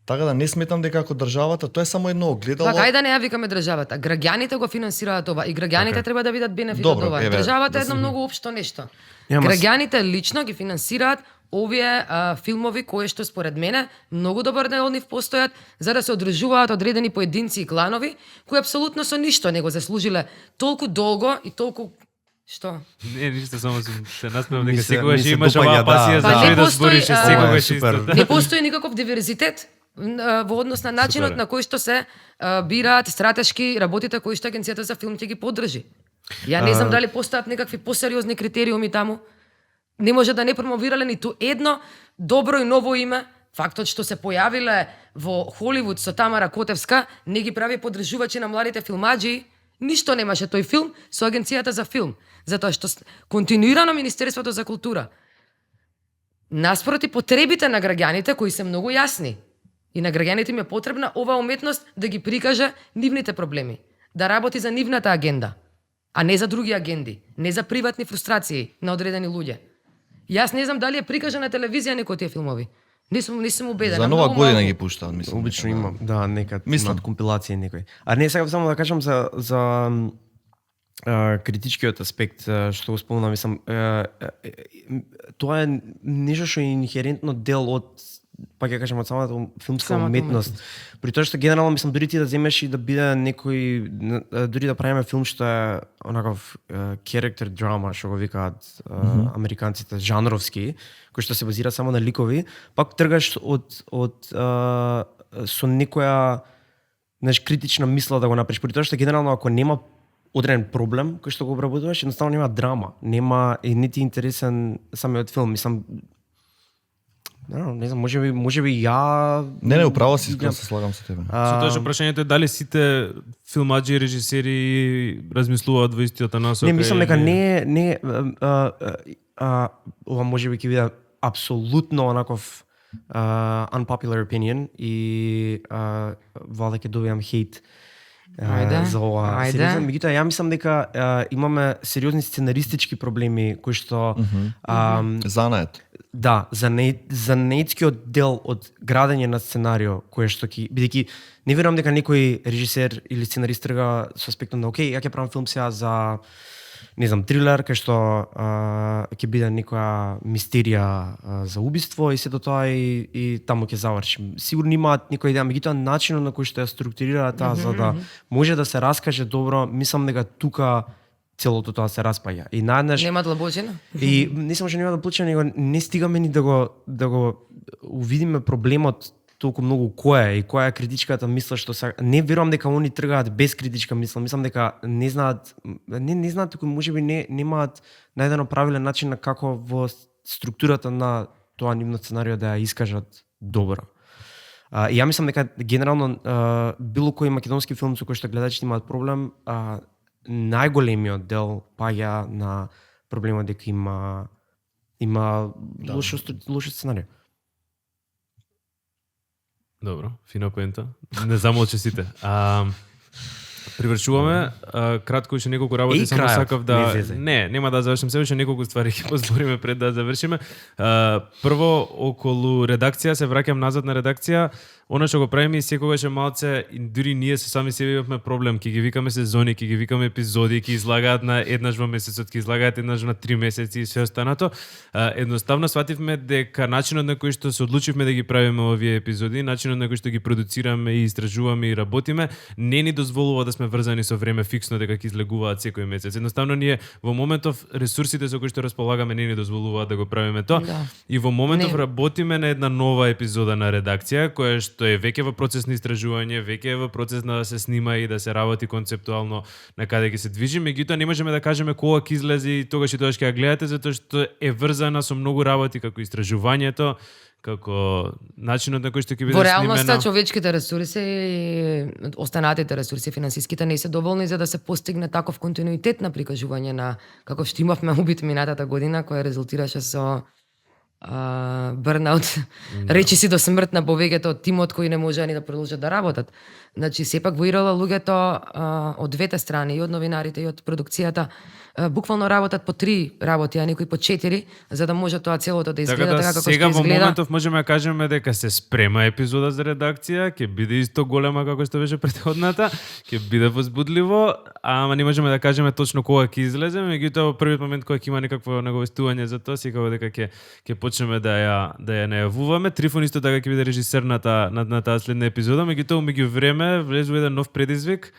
Така да не сметам дека како државата, тоа е само едно огледало.
Така ајде да не ја викаме државата. Граѓаните го финансираат ова и граѓаните треба да видат бенефит од ова. Државата е едно многу општо нешто. Граѓаните лично ги финансираат овие филмови кои што според мене многу добар дел од нив постојат за да се одржуваат одредени поединци и кланови кои апсолутно со ништо не го заслужиле толку долго и толку што?
Не, ништо, само се насмевам дека секогаш имаш оваа пасија за тој да збориш секогаш исто.
Не постои никаков диверзитет во однос на начинот на кој што се бираат стратешки работите кои што агенцијата за филм ќе ги поддржи. Ја не знам дали постојат некакви посериозни критериуми таму. Не може да не промовирале ниту едно добро и ново име. Фактот што се појавиле во Холивуд со Тамара Котевска не ги прави поддржувачи на младите филмаџи. Ништо немаше тој филм со агенцијата за филм, затоа што континуирано Министерството за култура наспроти потребите на граѓаните кои се многу јасни. И на граѓаните им е потребна оваа уметност да ги прикаже нивните проблеми, да работи за нивната агенда, а не за други агенди, не за приватни фрустрации на одредени луѓе. Јас не знам дали е прикажа на телевизија некој тие филмови. Не сум убедена.
За нова година ги пуштаат, мислам.
Обично има, да, некад имаат компилации некој. А не, сега само да кажам за критичкиот аспект што го спомнав, мислам, тоа е нешто што е инхерентно дел од, пак ја кажам, од самата филмска уметност. При тоа што генерално мислам дури ти да земеш и да биде некој, дури да правиме филм што е онаков character drama што го викаат американците, жанровски, кој што се базира само на ликови, пак тргаш со некоја критична мисла да го направиш. При тоа што генерално ако нема одреден проблем кој што го обработуваш, едноставно нема драма, нема и нити интересен самиот филм. Мислам, не знам, може би ја
Не, управо си, искрено се слагам со тебе.
Со тоа што прашањето е дали сите филмаџи и режисери размислуваат во истиот насока.
Не, мислам дека не ова можеби ќе биде апсолутно онаков unpopular opinion и валда ќе добиам хейт
Ајде,
за ова.
ајде.
Сериозно, меѓутоа ја мислам дека имаме сериозни сценаристички проблеми кои што
Занает.
да, за неетскиот дел од градење на сценарио кое што бидејќи не верувам дека некој режисер или сценарист трга со аспектот на окей, ја ќе правам филм сега за не знам, трилер кај што ќе биде некоја мистерија за убиство и сето тоа и таму ќе завршим. Сигурно имаат некоја идеја, меѓутоа начинот на кој што ја структурираат таа за да може да се раскаже добро, мислам дека тука целото тоа се распаѓа. И наеднаш
Нема длабочина?
и не само што нема длабочина, него не стигаме ни да го увидиме проблемот толку многу која е и која е критичката мисла што се не верувам дека они тргаат без критичка мисла. Мислам дека не знаат туку можеби немаат најдено правилен начин на како во структурата на тоа нивно сценарио да ја искажат добро. И ја мислам дека генерално било кој македонски филм со кој што гледачите имаат проблем, најголемиот дел паѓа на проблемот дека има лошо сценарио.
Добро, фина поента. Не замолчи сите. Привршуваме, кратко уште неколку работи, само
крајот,
сакав да...
не зезај.
Нема да завршим се, уште неколку ствари ќе позбориме пред да завршиме. Прво, околу редакција, се враќам назад на редакција. Оно што го правиме и секогаш е малце, дури ние со сами себе имавме проблем, ќе ги викаме сезони, ќе ги викаме епизоди, ќе излагаат на еднаш во месецот, ќе излагаат еднаш на 3 месеци и се останато. Едноставно свативме дека начинот на кој што се одлучивме да ги правиме овие епизоди, начинот на кој што ги продуцираме и истражуваме и работиме, не ни дозволува да сме врзани со време фиксно дека ќе излегуваат секој месец. Едноставно ние во моментов ресурсите со кои што располагаме не ни дозволуваат да го правиме тоа.
Да.
И во моментов
Не.
работиме на една нова епизода на редакција која што е веќе во процес на истражување, веќе е во процес на да се снима и да се работи концептуално на каде ќе се движи, меѓутоа не можеме да кажеме кога ќе излезе и тогаш ќе ја гледате затоа што е врзана со многу работи како истражувањето, како начинот на кој што ќе биде
Во реалноста
снимена.
човечките ресурси и останатите ресурси финансиските не се доволни за да се постигне таков континуитет на прикажување на каков што имавме убит минатата година која резултираше со бърнаут, речиси до смрт на повеќето од тимот кои не можеа ни да продолжат да работат. Значи, сепак во ИРЛ луѓето од двете страни, и од новинарите, и од продукцијата, буквално работат по 3 работи, а некои по 4, за да може тоа целото да изгледа така како
сега
што
во
изгледа.
моментов можеме да кажеме дека се спрема епизода за редакција, ќе биде исто голема како што беше претходната, ќе биде возбудливо, ама не можеме да кажеме точно кога ќе излезе, меѓутоа во првиот момент кога ќе има некакво наговестување за тоа, секако дека ќе почнеме да ја најавуваме. Трифон исто така ќе биде режисер на таа следна епизода, меѓутоа меѓувреме влезува еден нов предизвик.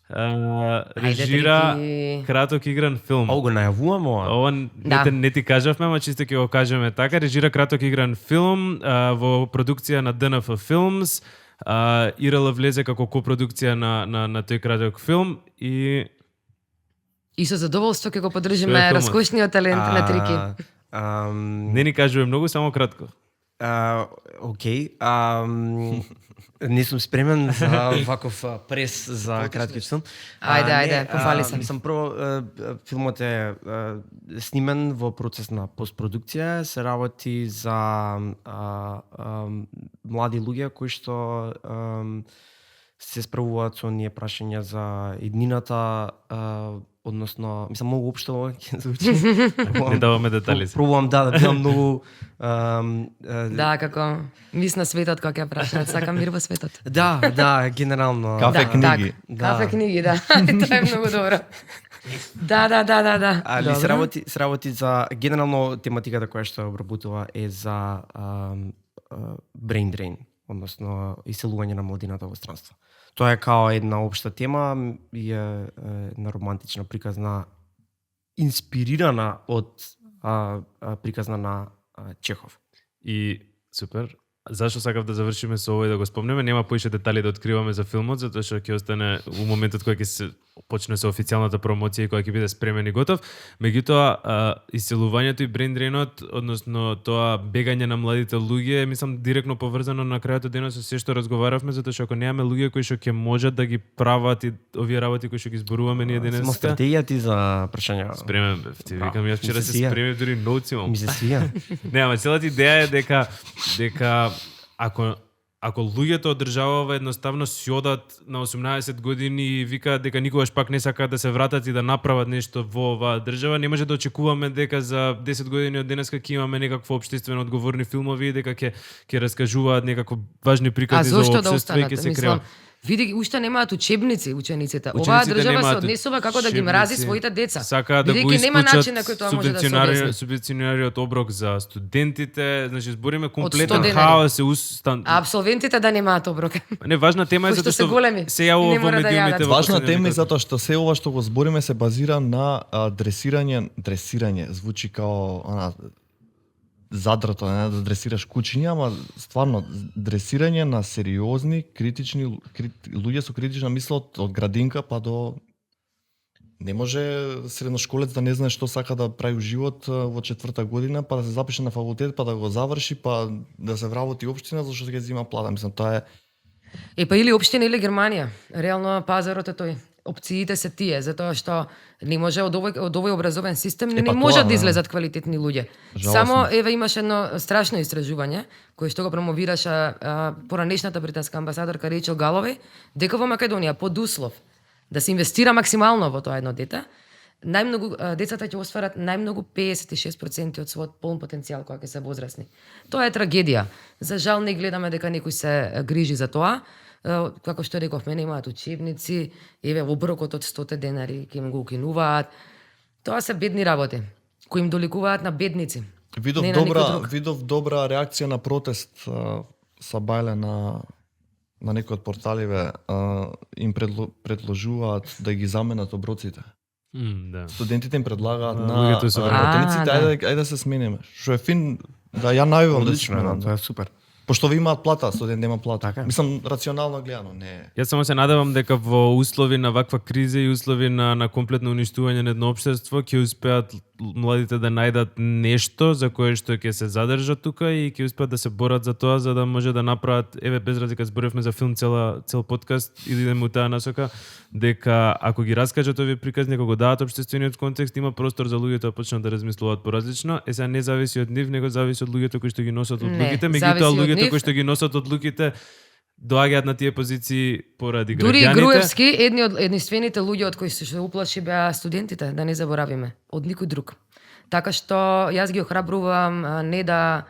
Режира
Трики.
краток игран филм.
Го најавуваме ова.
Ова
Да.
не ти кажавме, ама чисто ќе го кажеме така. Режира краток игран филм во продукција на ДНФ Films. ИРЛ влезе како копродукција на тој краток филм и
И со задоволство ќе го
Што е
поддржиме
филмот?
раскошниот талент на Трики.
не ни кажува многу, само кратко.
Окей. Не сум спремен за ваков прес за краткиот филм.
Ајде, пофали се.
Мислам, прво, филмот е снимен во процес на постпродукција, се работи за млади луѓе кои што се справуваат со оние прашања за иднината, односно, мислам, многу општо ова ќе звучи.
Не даваме детали.
Пробувам да бидам многу
Да, како мис на светот кога ќе прашаат, сакам мир во светот.
Да, генерално.
Кафе
Да,
книги.
Да.
Кафе книги, да. Тоа е многу добро. Да.
Али
Добро.
се работи за генерално тематиката која што обработува е за brain drain, односно иселување на младината во странство. Тоа е као една општа тема и е една романтична приказна инспирирана од приказна на Чехов.
И супер. Зашо сакав да завршиме со ово и да го спомнеме, нема поише детали да откриваме за филмот, затоа што ќе остане у моментот кога ќе се почне со официјалната промоција и кога ќе биде спремен и готов. Меѓутоа, исцелувањето и brain drainот, односно тоа бегање на младите луѓе, мислам директно поврзано на крајот од денот со се што разговаравме, затоа што ако немаме луѓе кои што ќе можат да ги прават и овие работи кои што ги зборуваме ние денес.
Само стратегија ти за прашања.
Спремен бев, ти викам јас вчера
Ми се
се
свија.
спремив дури ноуци имам.
Ми се свија.
Не, ама целата идеја е дека ако луѓето од државава едноставно си одат на 18 години и викаат дека никогаш пак не сакаат да се вратат и да направат нешто во оваа држава, не може да очекуваме дека за 10 години од денеска ќе имаме некакво општествено одговорни филмови и дека ќе раскажуваат некако важни приказни за
зошто да
општество и
останат?
ќе се
Мислам,
крева.
види, уште немаат учебници учениците. Оваа
Учениците
држава се
немаат
однесува како да ги
учебници,
мрази своите деца.
Сакаат да го
Бидејќи нема начин на
исклучат
кој тоа може да се објасни.
субвенционираниот оброк за студентите, значи збориме комплетен
100 денари.
хаос
А абсолвентите да немаат оброк.
Не, важна тема е
Кои што
затоа
се
што
големи,
се јавува
не
во
мора да
медиумите
јадат.
во
Важна
последните
тема е
години.
затоа што се ова што го збориме се базира на дресирање, звучи као задрато, не да дресираш кучиња, ама стварно дресирање на сериозни, критични луѓе со критична мисла од градинка па до не може средношколец да не знае што сака да прави во живот во 4-та година, па да се запише на факултет, па да го заврши, па да се вработи општина зашто ќе зима плата. Мислам, тоа е
Па или општина или Германија. Реално пазарот е тој. Опциите се тие, затоа што не може од овој образовен систем не
па
можат
тоа,
да излезат квалитетни луѓе.
Жалосно.
Само еве имаше едно страшно истражување кое што го промовираше поранешната британска амбасадорка Рейчел Галовеј, дека во Македонија под услов да се инвестира максимално во тоа едно дете, најмногу децата ќе остварат најмногу 56% од својот полн потенцијал кога ќе се возрасни. Тоа е трагедија. За жал не гледаме дека некој се грижи за тоа. Како што рековме, немаат учебници, еве оброкот од 100 денари ќе им го укинуваат. Тоа се бедни работи кои им доликуваат на бедници.
Видов
не на никој друг.
добра реакција на протест са бајле на некои од порталиве, им предложуваат да ги заменат оброците.
Да.
Студентите им предлагаат на
луѓето со
работениците,
да.
ајде да се смениме. Што е фин, да ја најавам да се
Одлично,
сменам.
тоа е супер.
Пошто ви имаат плата, студент нема плата.
Така е.
Мислам, рационално гледано, не е.
Јас само се надевам дека во услови на ваква криза и услови на комплетно уништување на едно општество ќе успеат младите да најдат нешто за кое што ќе се задржат тука и ќе успеат да се борат за тоа за да може да направат, еве без разлика зборевме за филм цел подкаст или идеме у таа насока, дека ако ги раскажат овие приказни, ако го дадат општествениот контекст, има простор за луѓето да почнат да размислуваат поразлично. Сега не зависи од нив, него зависи од луѓето кои што ги носат од
Не,
луѓето,
зависи
меѓутоа
од
луѓето
нив.
кои што ги носат од луѓето доаѓаат на тие позиции поради
Дури и
граѓаните.
Груевски, едни од единствените луѓе од кои се уплаши беа студентите, да не заборавиме, од никој друг. Така што јас ги охрабрувам не да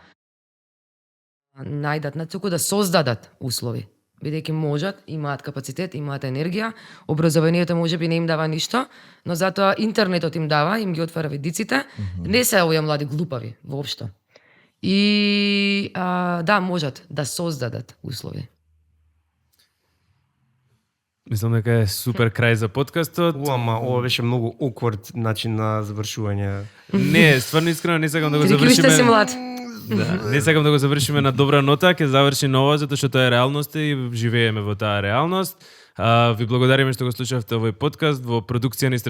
најдат, туку да создадат услови. Бидејќи можат, имаат капацитет, имаат енергија, образованието можеби не им дава ништо, но затоа интернетот им дава, им ги отвара видиците. Не се овие млади глупави воопшто. И да, можат да создадат услови.
Мислам дека е супер крај за подкастот.
Ама ова беше многу awkward начин на завршување.
Не, стварно искрено не сакам да го
Ти уште си
завршиме.
млад.
Да, не сакам да го завршиме на добра нота, ќе заврши нова затоа што тоа е реалноста и живееме во таа реалност. Ви благодариме што го слушавте овој подкаст во продукција на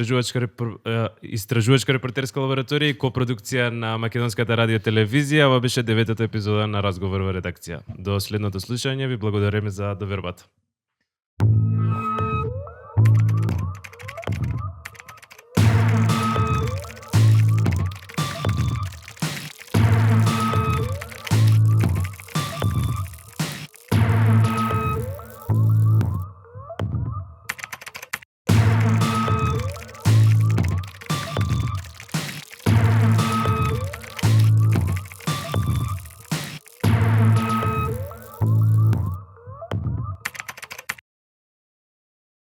истражувачка репортерска лабораторија и копродукција на Македонската радио телевизија. Ова беше 9-та епизода на Разговор во редакција. До следното слушање ви благодариме за довербата.